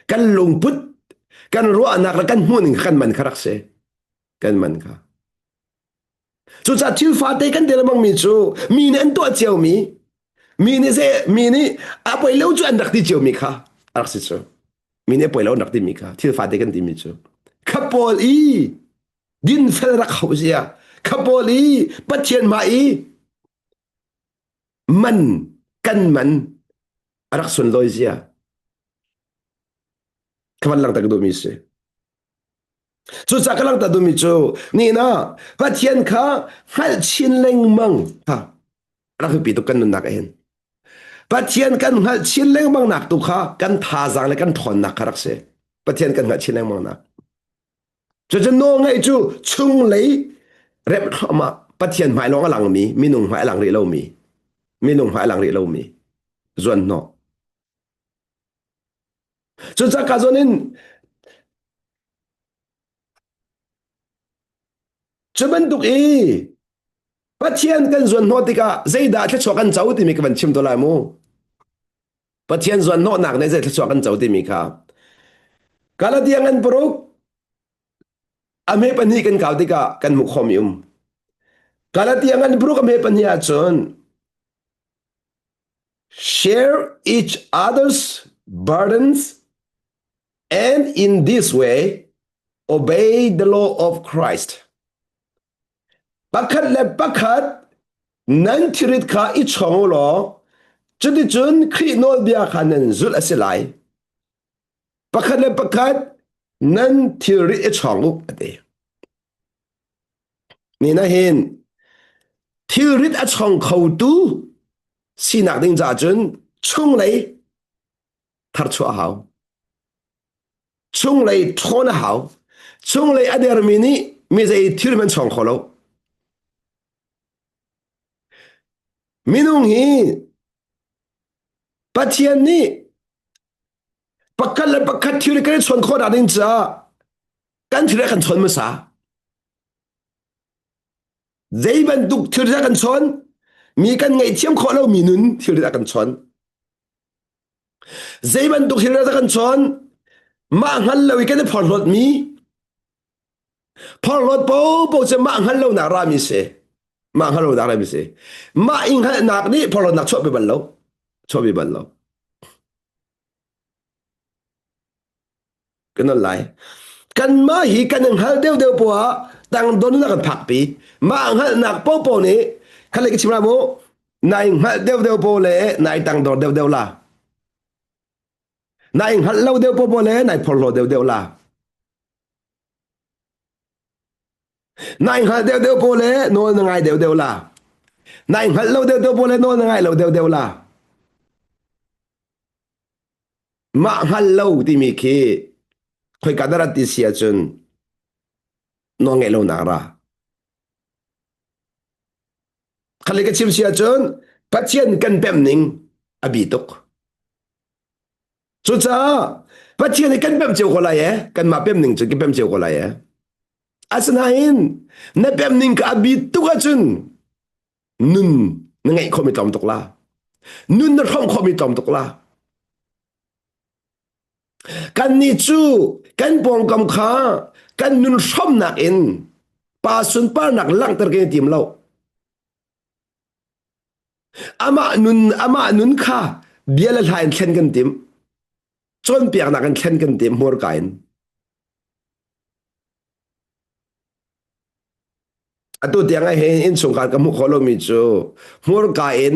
Kan lungput, kan ruahnak le kan hmuhning kan man kha rak si. Kan man kha. Cucaah thil fate kan ti lengmangmi cu mi nih an tuah ciomi, mi nih ze mi nih a poi lo cu an rak ti ciomi kha a rak si cu. Mi nih a poi lo an rak timi kha thil fate kan timi cu. Kha pawl i dinfel rak hau zia, kha pawl i Pathian mah i man kan man a rak sunlawi zia. Kha van langhter ka duhmi si. Cucaah ka langhter duhmi cu nihin ah Pathian kha hngalh chin lengmang kha rak biapi tuk kan nunnak ah hin. Pathian kan hngalh chin lengmang nak tu kha kan thazaang le kan ṭhawnnak kha rak si. Pathian kan hngalh chin lengmang nak. Cucu nawlngaih cu chunglei remh thluahmah Pathian hmai lawng a langmi, minung hmai a lang rih lomi, minung hmai a lang rih lomi zuan hnawh. Cucaah ka zawn in cu bantuk i Pathian kan zuan hnawh tikah zeidah thluachuah kan co timi ka van chim to lai mu. Pathian zuan hnawhnak nih zei thluachuah kan co timi kha. Galatia ngan paruk a hme pahnih kan kau tikah kan hmuh khawhmi um. Galatia ngan paruk a hme pahnih ahcun share each other's burdens and in this way obey the law of Christ. Pakhat le pakhat nan thirit kha i chong u law cuticun Khrih nawlbia kha nan zulh a si lai. Pakhat le pakhat nan thilrit i chong u a ti. Ni na hin thilrit a chong khotu sinak ding caah cun chunglei tharchuah a hau. Chunglei ṭhawn a hau. Chunglei a dermi nih mi zei thil hmanh chong kho lo. Minung hi Pathian nih pakhat le pakhat thil kan i chawn khawh ding caah kan thil kan chawn hmasa. Zei bantuk thil kan chawn mi kan ngaihthiam khawh lomi nun thil kan chawn. Zei bantuk thil dah kan chawn? Mah hngal lo i kan i phorhlawtmi phorhlawt popo cu mah hngal lonak rami si. Mah hngal lonak rami si. Mah i hngalhnak nih phorhlawtnak chuahpi bal lo. Chuahpi bal lo. Kan on lai. Kanmah hi kan i hngal deuhdeuh poah tangdon na kan phakpi. Mah hngalhnak popo nih khan le ka chim la mu nai hngalh deuhdeuh po le nai tangdor deuhdeuh la. Nai hngalh lo deuh popo le nai phorhlaw deuhdeuh la. Nai hngalh deuhdeuh po le nawl na ngai deuhdeuh la. Nai hngalh lo deuhdeuh po le nawl na ngai lo deuhdeuh la. Mah hngal lo timi khi khoika dah rat ti si ahcun nawl ngeih lonak ra. Khali ka chim si ahcun Pathian kan pemh ning a bi tuk. Cucaah Pathian hi kan pemh cio ko lai e. Kanmah pemh ning cu kan pemh cio ko lai e. Asinain na pemh ning ka a bi tuk ahcun nun na ngeih khawhmi tlawm tuk la. Nun na hrawmh khawhmi tlawm tuk la. Kannih cu kan pawngkam kha kan nun hrawmnak in pa sunparnak langhter kan i tim lo. Amah nun amah nun kha bia le hla in thlen kan tim. Cawnpiaknak in thlen kan tim hmurka in. Atu tiang ah hin innchungkhar ka hmuh khawh lomi cu hmurka in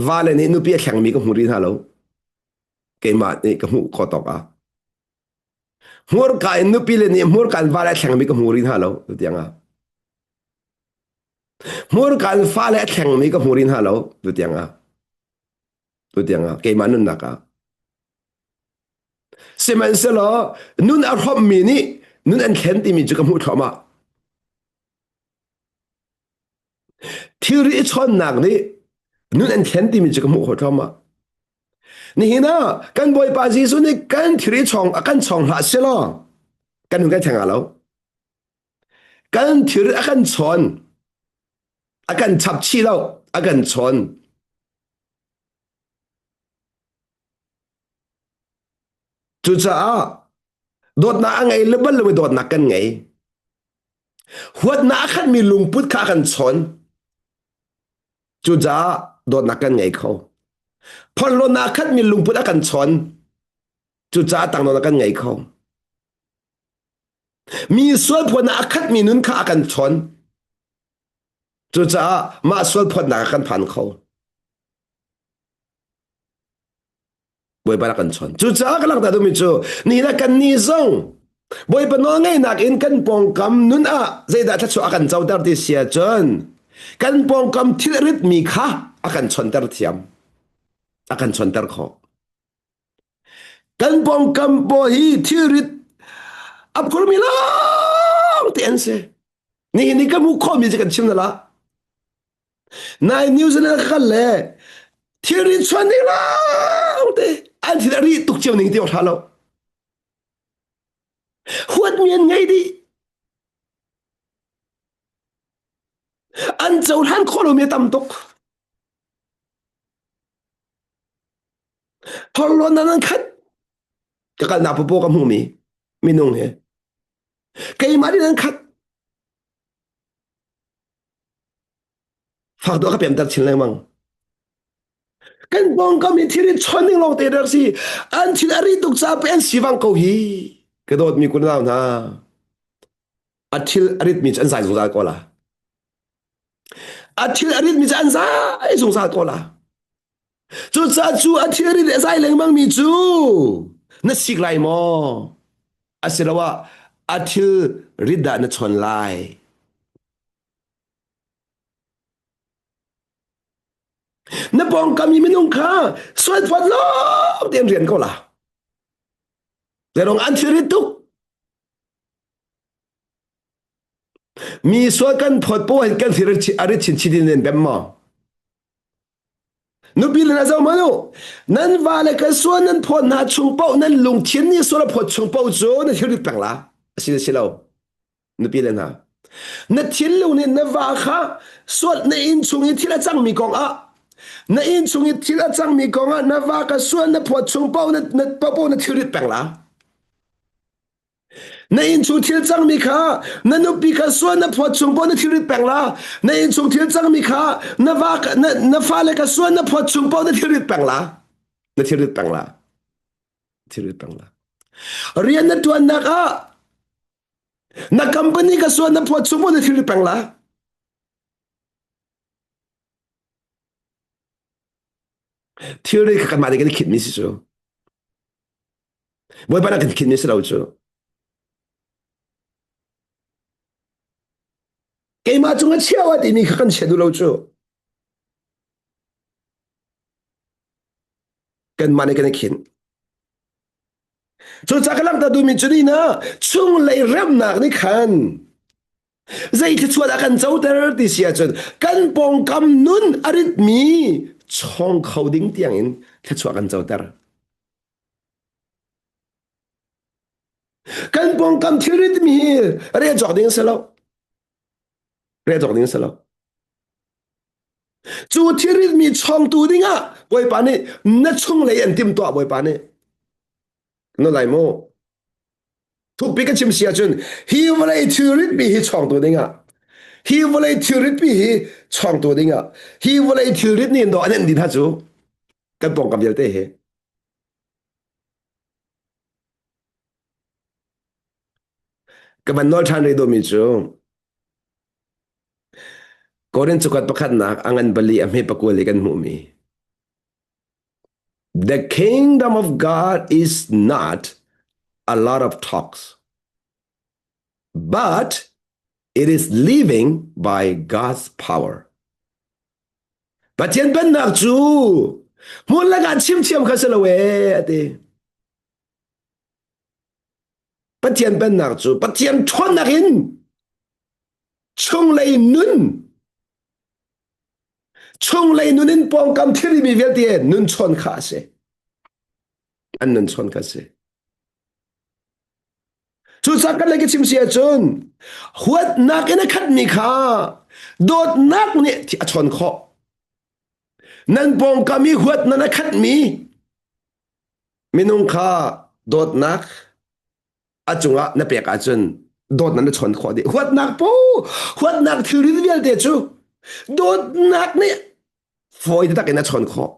vale nih nupi a thlengmi ka hmu rih hna lo. Keimah nih ka hmuh khawh tawk ah. Hmurka in nupi le nih hmurka in vale a thlengmi ka hmu rih hna lo tu tiang ah. Hmurka in fale a thlengmi ka hmu rih hna lo tu tiang ah. Tu tiang ah keimah nunnak ah. Sihmanhsehlaw nun a hrawmmi nih nun an thlen timi cu ka hmuh thluahmah. Thilri i chawnnak nih nun an thlen timi cu ka hmuh khawh thluahmah. Nihin ah kan Bawipa Jesuh nih kan thilri chawng a kan chawng hlah selaw kan nun kan thleng lo. Kan thilri a kan chawn, a kan chap chih lo, a kan chawn. Cucaah dawtnak a ngei le bal lomi dawtnak kan ngei. Huatnak a khatmi lungput kha a kan chawn. Cucaah dawtnak kan ngei kho. Phorhlawtnak a khatmi lungput a kan chawn. Cucaah tangdawtnak kan ngei kho. Mi sualphuatnak a khatmi nun kha a kan chawn. Cucaah mah sualphuatnak a kan phan kho. Bawipa rak kan chawn. Cucaah ka langhter duhmi cu nihin ah kannih zong Bawipa nawlngeihnak in kan pawngkam nun ah zeidah thluachuah a kan coter ti si ahcun kan pawngkam thil ritmi kha a kan chawnter thiam. A kan chawnter khawh. Kan pawngkam pawl hi thilrit a phurmi lawng te an si. Nihin ni ka hmuh khawhmi cu kan chim na la. Nai New Zealand ka kal le thilri chuan ding lawng te an thil a ri tuk cio ning ti awk hlah lo. Huatmi an ngei dih. An cohlan khawh lomi a tam tuk. Thorlawn nan an khat. Ka kalnak papo ka hmuhmi minung he. Keimah din an khat. Fak dawh ka pemter chin lengmang. Kan pawngkam i thil i chon ding lawng te rak si. An thil a ri tuk ca pe an sivang ko hi. Ka dawtmi kunau hna. A thil a ritmi cu an zai zungzal ko la. A thil a ritmi cu an zai zungzal ko la. Cucaah cu a thil rit a zai lengmangmi cu na sik lai maw? Asiloah a thil rit dah na chawn lai? Na pawngkam i minung kha sualphuat lawng tein rian ko la. Zeirong an thil rit tuk. Mi sual kan phawt po hin kan thil a rit chinchin in nan bem maw? Nupi le zoh hmanh u. Nan vale kan sual nan phawt hna chung paoh nan lungthin nih sual a phawt chung paoh cu na thilrit peng la. A si si lo. Nupi le hna. Na thinlung nih na va kha sual na inn chung i thil a cangmi kong ah na inn chung i thil a cangmi kong ah na va ka sual na phawt chung paoh na, na paoh na thilrit peng la. Na innchung thil cangmi kha na nupi kha sual na phawt chung paoh na thilrit peng la. Na innchung thil cangmi kha na va na, na fale kha sual na phawt chung paoh na thilrit peng la. Na thilrit peng la. Thilrit peng la. Rian na tuannak ah na company ka sual na phawt chung paoh na thilrit peng la. Thilri kha kanmah nih kan i khitmi si cu. Bawipa na kan khinmi si lo cu. Keimah cung a chia wa timi kha kan chia duh lo cu. Kanmah nih kan i khin. Cucaah ka langhter duhmi cu ni na chunglei remnak nih khan zei thluachuah dah kan coter ti si ahcun kan pawngkam nun a ritmi chawng kho ding tiangin thluachuah kan coter. Kan pawngkam thilri timi hi rel cawk ding a si lo. Rel cawk ding a si lo. Cu thilrit mi chawngtu dingah Bawipa nih na chunglei an timtuah Bawipa nih. Na lai mu. Thukpi ka chim si ahcun hi vawlei thilrit mi hi chawngtu dingah hi vawlei thilrit mi hi chawngtu dingah hi vawlei thilrit nih dawh an en din ha cu kan pawngkam vialte hi Ka van nawl ṭhan rih dawmi cu Korin cakuat pakhatnak a ngan pali a hme pakua i kan hmuhmi The kingdom of God is not a lot of talks, but it is living by God's power. Pathian pennak cu hmun lakah chimthiam kha si lo ee a ti. Pathian pennak cu Pathian ṭhawnnak in chunglei nun chunglei nun in pawngkam thilri vialte nun chawn kha a si. An nun chawn kha a si. Cucaah kan lei ka chim si ahcun huatnak in a khatmi kha dawtnak nih a chawn khawh. Nan pawngkam i huatnak a khatmi minung kha dawtnak a cungah na pek ahcun dawtnak na chawn khawh dih. Huatnak po huatnak thilri vialte cu dawtnak nih fawi taktak in a chawn khawh.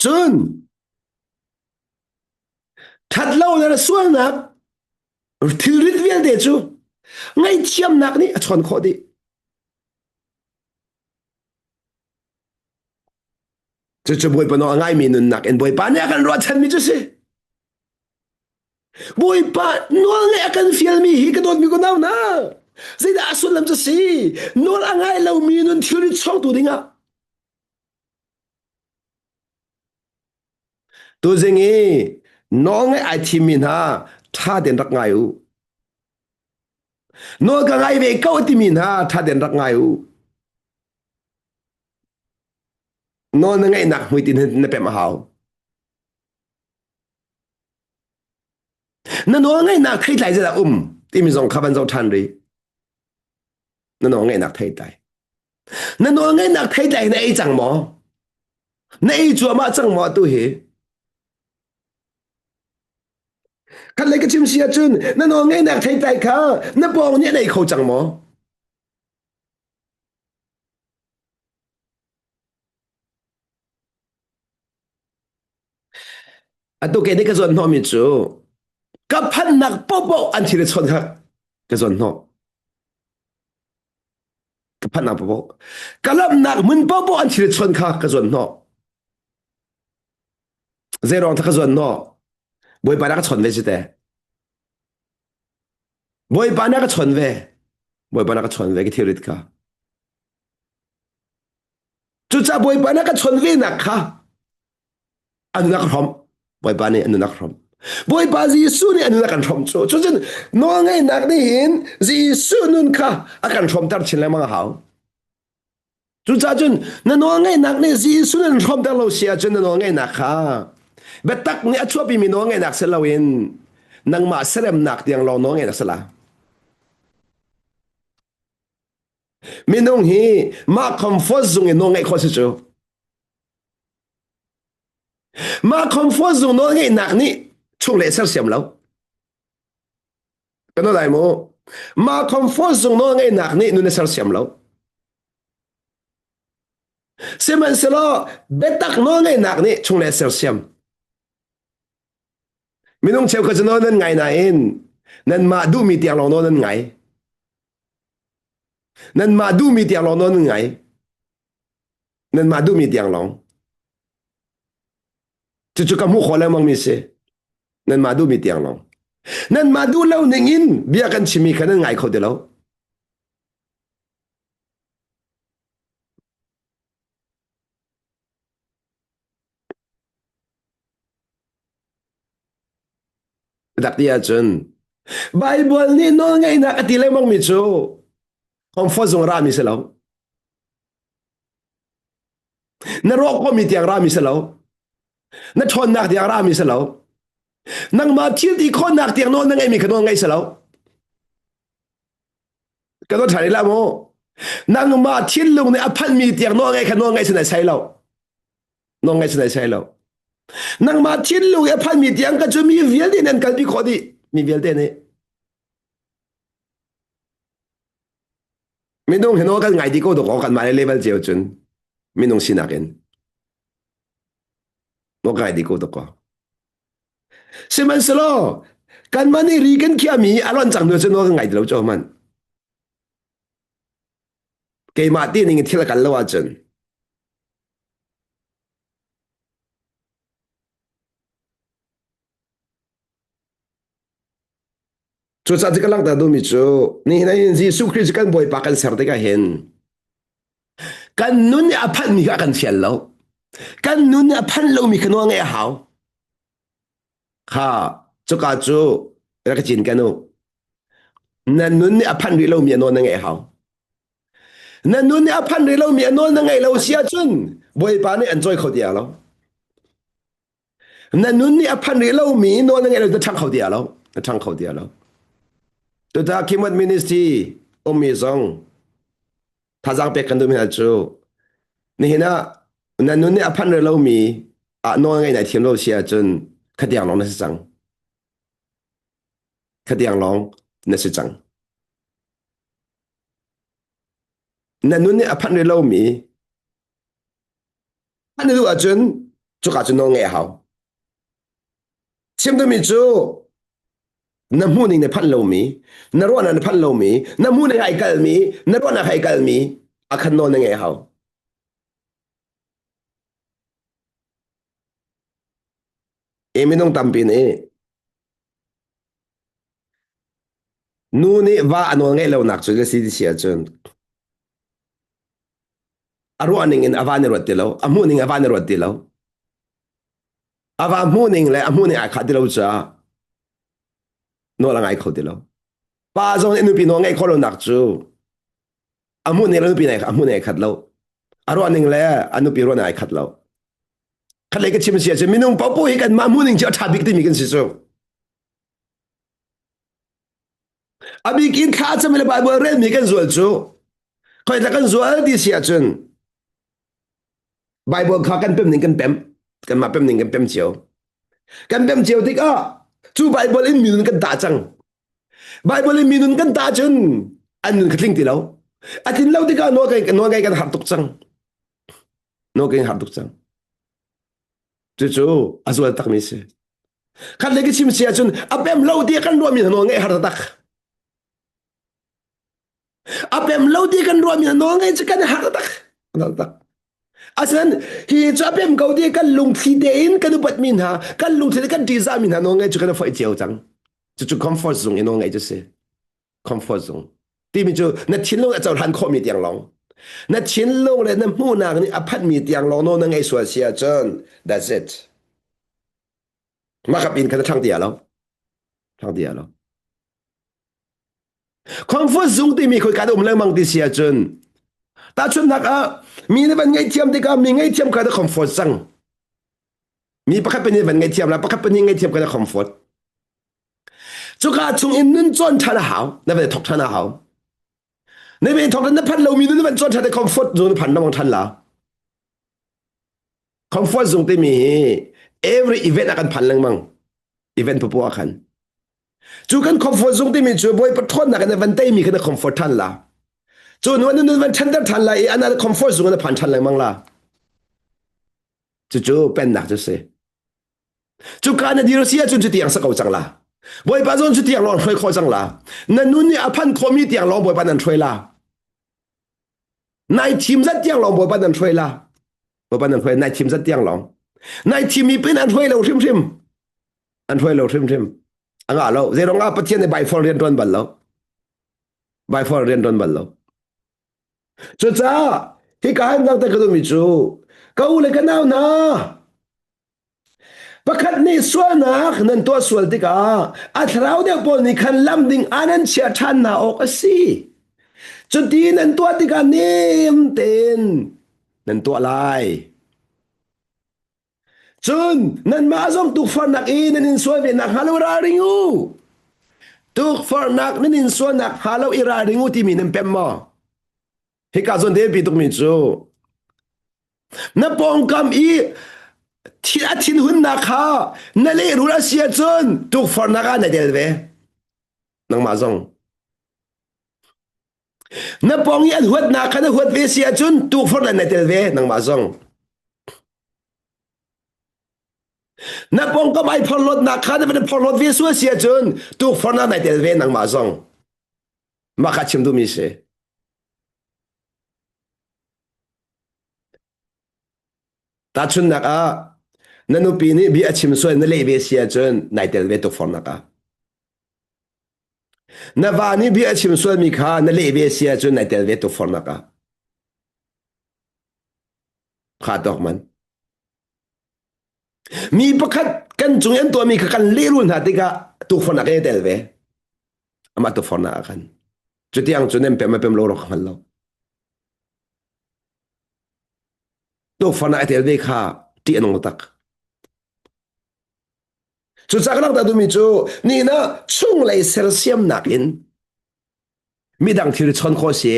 Cun ṭhatlo le sualnak thilrit vialte cu ngaihthiamnak nih a chawn khawh dih. Cucu Bawipa nawl a ngaimi nunnak in Bawipa nih a kan ruahchanmi cu si. Bawipa nawl ngaih a kan fialmi hi ka dawtmi ka nau na. Zeidah a sullam cu si? Nawl a ngai lomi nun thilrit chawngtu dingah Tuzing i nawlngaih ai thimmi hna ṭha tein rak ngai u. Nawl ka ngai ve ko timi hna ṭha tein rak ngai u. Nawl na ngeihnak hmuitinh na pemh a hau. Na nawl ngeihnak theitlai zeidah um timi zong kha van zoh ṭhan rih. Na nawl ngeihnak theitlai. Na nawl ngeihnak theitlai na ei cang maw? Na ei cuahmah cang maw atu hi? Khat lei ka chim si ahcun na nawl ngeihnak theitlai kha na pawng nih an ei kho cang maw? Atu ke nih ka zuan hnawhmi cu ka phannak paohpaoh an thil i chawnh kha ka zuan hnawh. Ka phannak paohpaoh. Ka lamnak hmun paohpaoh an thil i chawnh kha ka zuan hnawh. Zeiruang ka zuan hnawh? Bawipa na ka chawn ve si te. Bawipa na ka chawn ve. Bawipa na ka chawn ve ka thilrit kha. Cucaah Bawipa na ka chawn ve nak kha a nun a ka hrawmh. Bawipa nih a nun a ka hrawmh. Bawipa Jesuh nih a nun a kan hrawmh cu. Cucun nawlngeihnak nih hin Jesuh nun kha a kan hrawmter chin lengmang a hau. Cucaah cun na nawlngeihnak nih Jesuh nan hrawmter lo si ahcun na nawlngeihnak kha biatak nih a chuahpimi nawlngeihnak si loin nangmah seremnak tiang lawng nawlngeihnak si la. Minung hi mah comfort zung in nawlngeih khawh si cu. Mah comfort zung nawlngeihnak nih chung le sersiam lo. Kan lai mu. Mah comfort zung nawlngeihnak nih nun a sersiam lo. Sihmanhsehlaw biatak nawlngeihnak nih chung le sersiam. Minung cheukhat cu nawl nan ngai nain nanmah duhmi tiang lawng nawl nan ngai. Nanmah duhmi tiang lawng nawl nan ngai. Nanmah duhmi tiang lawng. Cucu ka hmuh khawh lengmang mi si. Nanmah duhmi tiang lawng. Nanmah duh lo ning in bia kan chimmi kha nan ngai kho ti lo. Dak ti ahcun Baibal nih nawlngeihnak a ti lengmang mi cu comfort zung rami si lo. Na rawk komi tiang rami si lo. Na ṭhawnnak tiang rami si lo. Nangmah thil ti khawhnak tiang nawl na ngeihmi kha nawl ngei si lo. Ka nawl ṭhan ila mu. Nangmah thinlung nih a phanhmi tiang nawl ngei kha nawl ngei si nai sai lo. Nawl ngei si nai sai lo. Nangmah thinlung i a phanhmi tiang ka cu mi vialte nih an kalpi khawh dih. Mi vialte nih. Minung hi nawl kan ngai dih ko dawk kan mah le level cio cun minung sinak in nawl kan ngai dih ko dawk Sihmanhsehlaw kanmah nih ri kan khiahmi a lonh cang hnu cun nawl kan ngai ti lo cu hmanh. Keimah ti ning in thil a kal lo ahcun Cucaah cu ka langhter duhmi cu nihin ah hin Jesuh Khrih cu kan Bawipa kan ser tikah hin kan nun nih a phanhmi kha a kan fial lo. Kan nun nih a phanh lomi kha nawl ngeih a hau. Kha cuka cu rak ka cin kan u. Na nun nih a phanh rih lomi a nawl na ngeih a hau. Na nun nih a phanh rih lomi a nawl na ngeih lo si ahcun Bawipa nih an cawi kho ti lo. Na nun nih a phan rih lomi nawl na ngeih lo na ṭhang kho ti lo na ṭhang kho ti lo tuta Kimot Ministry ummi zong thazaang pek kan duhmi hna cu nihin ah na nun nih a phan rih lomi ah nawl ngeih nai thiam lo si ahcun khatiang lawng na si cang khatiang lawng na si cang na nun nih a phanh rih lomi An i duh ahcun cuka cu nawl ngeih a hau. Chim duhmi cu na hmuhning na phanh lomi, na ruahnak na phanh lomi, na hmuhning ai kalmi, na ruahnak ai kalmi a khan nawl na ngeih a hau. E minung tampi nih nu nih va a nawl ngeih lonak cu na si ti si ahcun a ruah ning in a van i ruat ti lo a hmuh ning a van i ruat ti lo a va hmuh ning le a hmuh ning ai khah ti lo caah nawl a ngai kho ti lo pa zong nih nupi nawl ngeih khawh lonak cu a hmuh ning le nupi ning a hmuh ning ai khat lo. A ruah ning le a nupi ruah ning ai khat lo. Khatlei ka chim si ahcun minung paohpaoh hi kanmah hmuhning cu a ṭha bik timi kan si cu. A bik in thla cam le Bible relmi kan zual cu khoi kan zual ti si ahcun Bible kha kan pem ning kan pem kanmah pem ning kan pem cio. Kan pem cio tikah cu Bible in minun kan tah cang. Bible in minun kan tah cun an nun kha tling ti lo. A tlin lo tikah nawl ngai kan har tuk cang. Nawl ngai har tuk cang. Cucu a zual takmi si. Khat le ka chim si ahcun a pem lo ti kan ruahmi hna nawl ngeih har tak. A pem lo ti kan ruahmi hna nawl ngeih cu kan har tak. Har tak. Asinain hi cu a pem ko ti kan lungthli tein kan upatmi hna, kan lungthli te kan ṭihzahmi hna nawl ngeih cu kan i foih cio cang. Cucu comfort zung i nawl ngeih cu si. Comfort zung. Timi cu na thinlung a cohlan khawhmi tiang lawng. Na thinlung le na hmuhnak nih a phanhmi tiang lawng nawl na ngei sual si ahcun that's it. Mah kap in khan a ṭhang ti lo. Ṭhang ti lo. Comfort zung timi khoi ka um lengmang ti si ahcun tahchunhnak ah mi nih van ngaihthiam tikah mi ngaihthiam kha na comfort cang. Mi pakhat pahnih van ngaihthiam la pakhat pahnih ngaihthiam kha na comfort. Cuka chung in nun cawn ṭhan a hau. Na van thok ṭhan a hau. Na van thok na phan lomi nun van cawn ṭhan comfort zone na phan lengmang ṭhan la. Comfort zung timi hi every event ah kan phan lengmang. Event popo ah khan. Cu kan comfort zung timi cu Bawipa ṭhawnnak in a van teimi kha na comfort ṭhan la. Cu nu an nun van ṭhanter ṭhan la i an comfort zung in a phan ṭhan lengmang la. Cucu pennak cu si. Cuka na dir si ahcun cutiang sa ko cang la. Bawipa zong cutiang lawng hruai khawh cang la. Na nun nih a phan khawhmi tiang lawng Bawipa nan hruai la. Nai thim zat tiang lawng Bawipa nan hruai la. Bawipa nan hruai nai thim zat tiang lawng. Nai thim mi pin an hruai lo hrimhrim. An hruai lo hrimhrim. A ngah lo. Zeirong ah Pathian nih baifor rian ṭuan bal lo. Baifor rian ṭuan bal lo. Cucaah hika hin dang ka duhmi cu ka u le ka nau hna Pakhat nih sualnak nan tuah sual tikah a thlarau deuh pawl nih khan lam ding ah nan chiah ṭhan hna awk a si. Cuti nan tuah tikah nem tein nan tuah lai. Cun nanmah zong tukforhnak i nan in sual ve nakhnga lo ralring u. Tukforhnak nan in sual nakhnga lo i ralring u timi nan pem maw? Hika zawn te pi tukmi cu na pawngkam i a thinhunnak kha na lehrul a si ahcun tukforhnak ah na tel ve nangmah zong na pawng i an huatnak kha na huat ve si ahcun tukforhnak na tel ve nangmah zong na pawngkam ai phorhlawtnak kha na van phorhlawt ve sual si ahcun tukforhnak na tel ve nangmah zong mah kha chim duhmi si Tahchunhnak ah, na nupi nih bia a chim sual na leh ve si ahcun nai tel ve tukforhnak ah. Na va nih bia a chim sualmi kha na leh ve si ahcun nai tel ve tukforhnak ah. Kha tawk man. Mi pakhat kan cung i an tuahmi kha kan lehrul hna tikah tukforhnak i tel ve. Amah tukforhnak ah khan. Cutiang cu nem pem a pem lo rawk hngal lo. Tukforhnak i tel ve kha ṭih a nung tak. Cucaah ka langhter duhmi cu nihin ah chunglei sersiamnak in midang thil chawn khawh si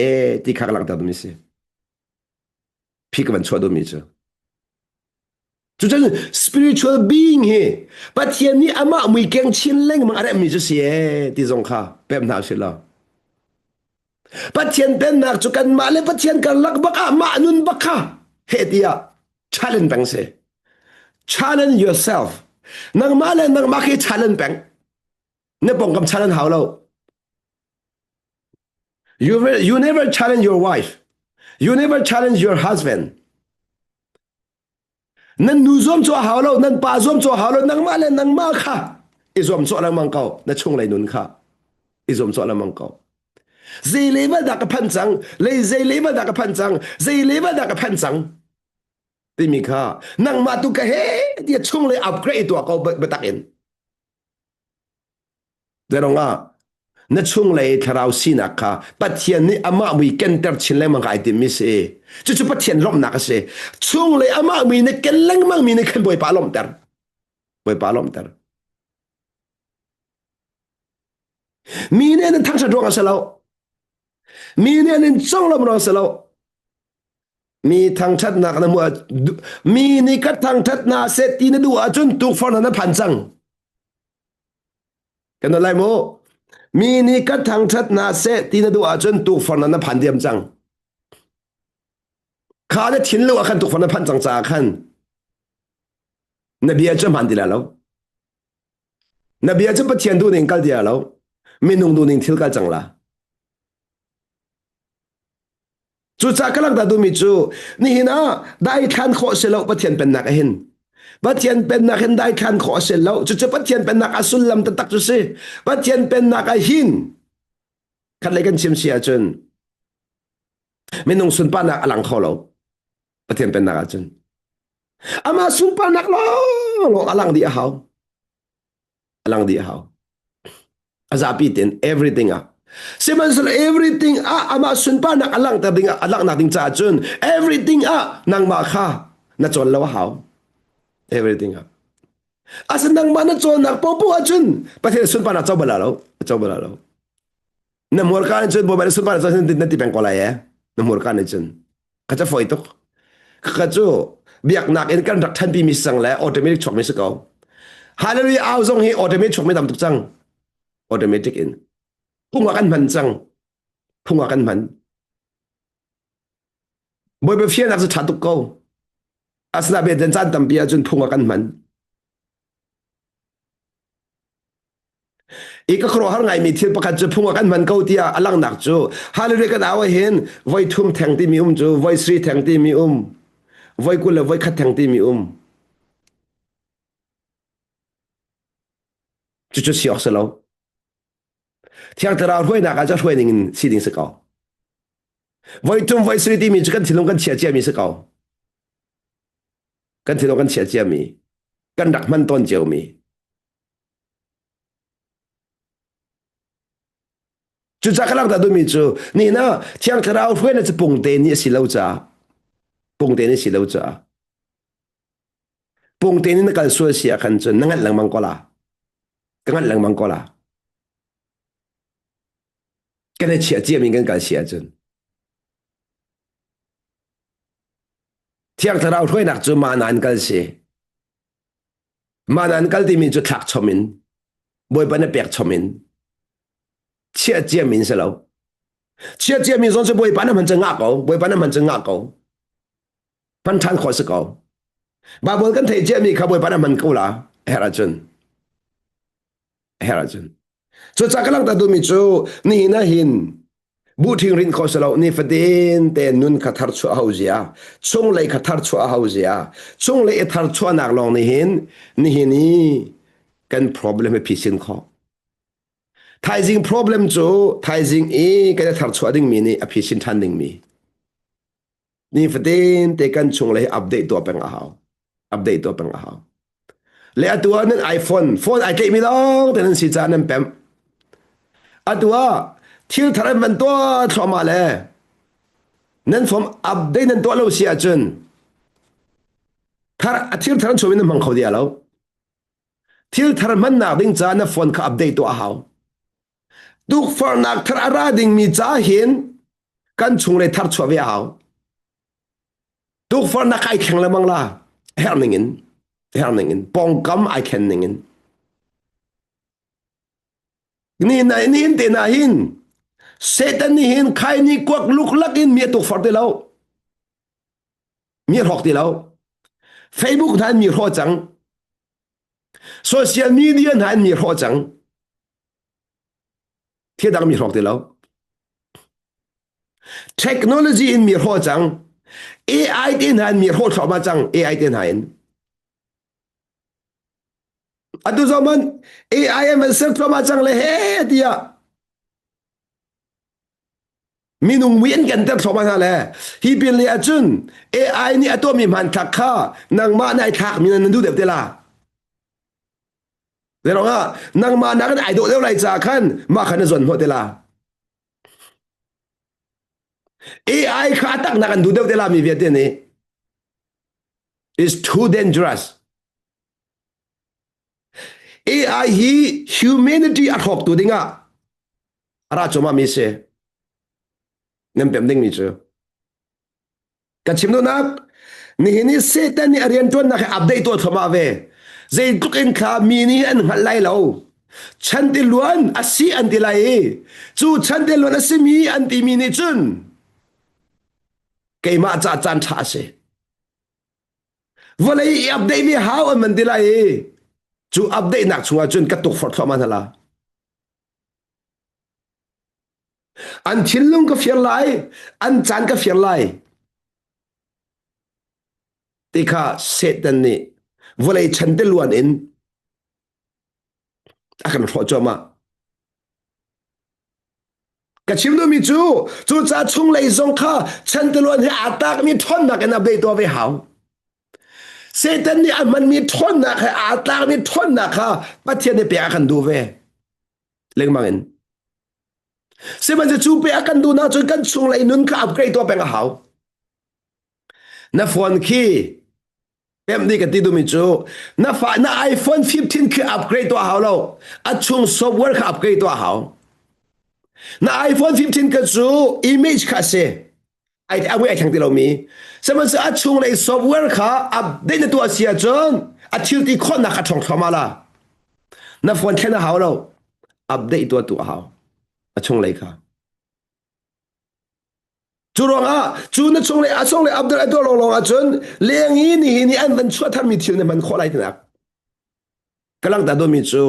ti kha ka langhter duhmi si. Phi ka van chuah duhmi cu. Cucun spiritual being hi Pathian nih amah mui keng chin lengmang a remmi cu si ee ti zong kha pem hna usih law. Pathian pennak cu kanmah le Pathian karlak bak ah mah nun bak kha heh tiah challenge peng si. Challenge yourself. Nangmah le nangmah khi challenge peng. Na pawngkam challenge hau lo. You, you never challenge your wife. You never challenge your husband. Nan nu zuam cu a hau lo, nan pa zuam cu a hau lo, nangmah le nangmah kha i zuam cawh lengmang ko. Na chunglei nun kha i zuam cawh lengmang ko. Zei level dah ka phan cang? Lei zei level dah ka phan cang? Zei level dah ka phan cang? Timi kha nangmah tu ka he tiah chunglei upgrade tuah ko biatak in. Zerong ah. Na chunglei thlarau sinak kha Pathian nih amah mui kenter chin lengmang kha ai timmi si. Cucu Pathian lawmhnak a si. Chunglei amah mui na ken lengmang mi nih khan Bawipa lawmhter. Bawipa lawmhter. Mi nih an thangṭhat ruang a si lo. Mi nih an in conglawmh ruang a si lo. Mi thangṭhatnak na hmuh mi nih ka thangṭhat hna seh ti na duh ahcun tukforhnak na phan cang. Kan lai mu. Mi nih ka thangṭhat hna seh ti na duh ahcun tukforhnak na phan diam cang. Kha na thinlung ah khan tukforh na phan cang caah khan na bia cu hmaan ti lai lo. Na bia cu Pathian duhning kal ti lo. Minung duhning thil kal cang la. Cucaah ka langhter duhmi cu nihin ah daithlan khawh si lo Pathian pennak ah hin. Pathian pennak hin daithlan khawh a si lo. Cucu Pathian pennak a sullam taktak cu si. Pathian pennak ah hin khat lei kan chim si ahcun minung sunparnak a lang kho lo. Pathian pennak ahcun. Amah sunparnak lawnglawng a lang dih a hau. A lang dih a hau. A zapi tein everything ah. Sihmanhsehlaw everything ah amah sunparnak a langhter ding a langhnak ding caah cun everything ah nangmah kha na cawn lo a hau. Everything ah. Asa nangmah na cawnnak popo ahcun Pathian sunparnak co bal lo. Co bal lo. Na hmurka nih cun Bawipa nih sunparnak co na ti peng ko lai eh. Na hmurka nih cun. Ka ca fawi tuk. Ka cu biaknak in kan rak ṭhanpi mi sang le automatic chuak mi si ko. Hallelujah au zong hi automatic chuak mi tam tuk cang. Automatic in. Phung ah kan hman cang. Phung ah kan hman. Bawipa fiannak cu ṭha tuk ko. Asinain caan tampi ahcun phung ah kan hman. I ka khuaruahhar ngaimi thil pakhat cu phung ah kan hman ko tiah a langhnak cu Hallelujah kan au hin voi thum theng timi um cu voi sri theng timi um voi 20 le voi khat theng timi um cucu si awk si lo Thiang Thlarau hruainak ah cu hruai ning in si ding si ko voi thum voi sri timi cu kan thinlung kan chia ciami si ko kan thinlung kan chia ciami kan rak hman tawn ciomi Cucaah ka langhter duhmi cu nihin ah Thiang Thlarau hruainak cu pungte nih a si lo caah pungte nih a si lo caah pungte nih na kal sual si ah khan cun na nganh lengmang ko la ka nganh lengmang ko la kan i chiah ciami kan kal si ahcun Thiang Thlarau hruainak cu mah na an kal si Mah nan kal timi cu thlak chom in Bawipa na pek chom in chiah ciami in si lo. Chiah ciami zong cu Bawipa na hman cu ngah ko. Bawipa na hman cu ngah ko. Hman ṭhan khawh si ko. Baibal kan theih ciami kha Bawipa na hman ko la herh ahcun. Herh ahcun. Cucaah ka langhter duhmi cu nihin ah hin Buṭhing rinh kho si lo nifatin te nun kha tharchuah hau zia chunglei kha tharchuah hau zia chunglei i tharchuahnak lawng nih hin nihin i kan problem hi phisin khawh thaizing problem cu thaizing i kan i tharchuah dingmi nih a phisin ṭhan dingmi Nifatin te kan chung le update tuah peng a hau. Update tuah peng a hau. Le atu ah nan iPhone, phone ai tlaihmi lawng te nan si caah nan pemh. Atu ah thil thar an van tuah thluahmah le nan phone update nan tuah lo si ahcun thar a thil thar an chuah in nan hmang kho dia lo. Thil thar hmannak ding caah na phone kha update tuah a hau. Tukforhnak thar a ra dingmi ca hin kan chunglei thar chuah ve a hau. Tukforhnak ai thleng lengmang la herh ning in herh ning in pawngkam ai thlen ning in ni na nihin te na hin Satan nih hin khai ni kuak luk lak in mi a tukforh ti lo mi a hrawk ti lo Facebook hna in mi hrawh cang social media hna in mi hrawh cang thil dang mi hrawk ti lo technology in mi hrawh cang AI te hna in mi hrawh thluahmah cang AI te hna in atu zaman AI an van ser thluahmah cang le he tiah minung mui an kan ter thluahmah hna le hi pin le ahcun AI nih a tuahmi hmanthlak kha nangmah nai thlak mi nan duh deuh te la. Zeirong nangmah nakin ai dawh deuh lai caah khan mah khan na zuan hnawh te la. AI kha a taknak an duh deuh te la mi vialte nih. Is too dangerous. AI hi humanity a hrawktu dingah a ra cuahmah mi si. Nan pem dingmi cu. Ka chim duhnak nihin i Satan nih a rianṭuannak hi update tuah thluahmah ve. Zeitluk in kha mi nih an hngalh lai lo. Chan ti luan a si an ti lai i cu chan ti luan a simi an timi nih cun keimah ca caan ṭha a si. Vawlei i update ve hau an man ti lai i cu update nak chungah cun ka tukforh thluahmah hna la. An thinlung ka fir lai, an caan ka fir lai. Ti kha Satan nih vawlei chan te luan in a kan hrawh cuahmah. Ka chim duhmi cu cucaah chunglei zong kha chantiluan he aa tlakmi ṭhawnnak in update tuah ve hau. Satan nih a hmanmi ṭhawnnak he aa tlakmi ṭhawnnak kha Pathian nih pek a kan duh ve lengmang in. Sihmanhsehlaw cu pek a kan duhnak cun kan chunglei nun kha upgrade tuah peng a hau. Na phone khi pemh nih ka ti duhmi cu na fa na iPhone 15 khi upgrade tuah hau lo a chung software kha upgrade tuah hau na iPhone 15 ka cu image kha a si ai a ai thleng ti lomi sihmanhsehlaw a chunglei software kha update na tuah si ahcun a thil ti khawhnak kha ṭhawng thluahmah la na phone thlen a hau lo update tuah tu a hau a chunglei kha Cu ruangah cu na chung le a chung le Abdul a tuah lawnglawng ahcun leng i nihin i an van chuah tharmi thil na hman khawh lai tinak. Ka langhter dawmi cu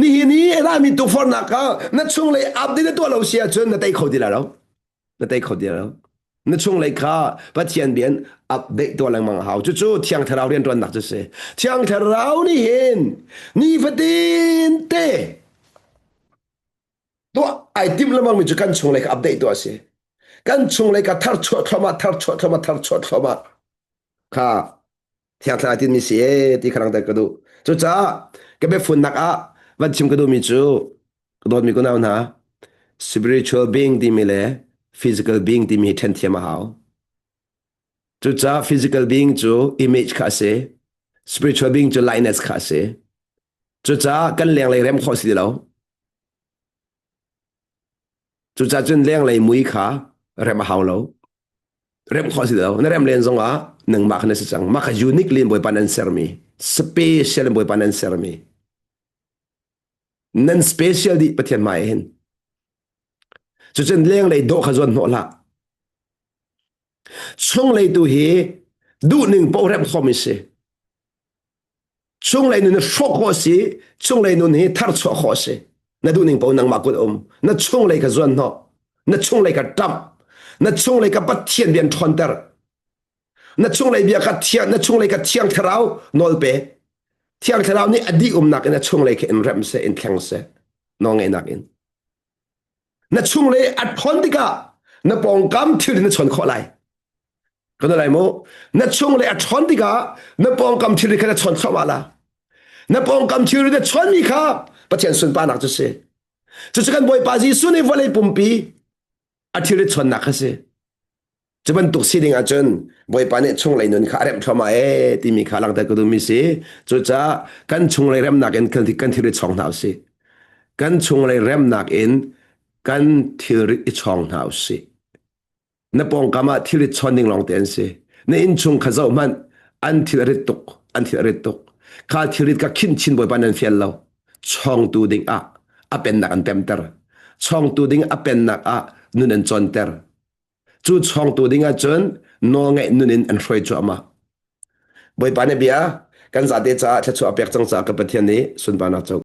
nihin i a rami tukforhnak kha na chunglei update na tuah lo si ahcun na tei kho ti lai lo. Na tei kho ti lai lo. Na chunglei kha Pathian bia in update tuah lengmang a hau. Cucu Thiang Thlarau rianṭuannak cu si. Thiang Thlarau nih hin nifatin te tuah ai timh lengmang mi cu kan chunglei kha update tuah a si kan chunglei kha thar chuah thluahmah thar chuah thluahmah thar chuah thluahmah kha thiang thlarau tin mi si e ti kha langter ka duh cucaah ka biafunnak ah van chim ka duhmi cu ka dawtmi kunau hna spiritual being timi le physical being timi hi ṭhen thiam a hau cucaah physical being cu image kha a si spiritual being cu likeness kha a si cucaah kan lenglei rem khawh si ti lo Cucaah cun lenglei mui kha rem a hau lo. Rem khawh si lo. Na rem len zongah nangmah kha na si cang. Mah kha uniquely in Bawipa nan sermi. Special in Bawipa nan sermi. Nan special dih Pathian hmai hin. Cucun lenglei dawh kha zuan hnawh hlah. Chunglei tu hi duhning paoh rem khawmi si. Chunglei nun hi hrawh khawh a si, chunglei nun hi tharchuah khawh a si. Na duhning paoh nangmah kut um. Na chunglei ka zuan hnawh. Na chunglei ka ṭamh. Na chunglei ka Pathian bia an ṭhawnter. Na chunglei bia ka thiang, na chunglei ka thiang thlarau nawl pe. Thiang thlarau nih a dih umnak in a chunglei kha in remh seh, in thleng seh. Nawlngeihnak in. Na chunglei a ṭhawn tikah na pawngkam thil na chawn khawh lai. Kan lai mu. Na chunglei a ṭhawn tikah na pawngkam thilri kha na chawn thluahmah la. Na pawngkam thilri na chawnmi kha Pathian sunparnak cu si. Cucu kan Bawipa Jesuh nih vawlei pumpi a thilri chawnnak kha si. Cu bantuk si ding ahcun Bawipa nih chunglei nun kha a remh thluahmah ee timi kha langhter ka duhmi si. Cucaah kan chunglei remnak in kan kan thilri chawng hna usih. Kan chunglei remnak in kan thilri i chawng hna usih. Na pawngkam ah thilrit chawn ding lawngte an si. Na innchung kha zoh hmanh, an thil a rit tuk, an thil a rit tuk. Kha thilrit kha khin chin Bawipa nan fial lo. Chawngtu ding ah a pennak an pemter. Chawngtu ding a pennak ah nun an cawnter. Cu chawngtu ding ah cun nawlngaih nun in an hruai cuahmah. Bawipa nih bia kan zate caah thluachuah a pek cang caah ka Pathian nih sunparnak co.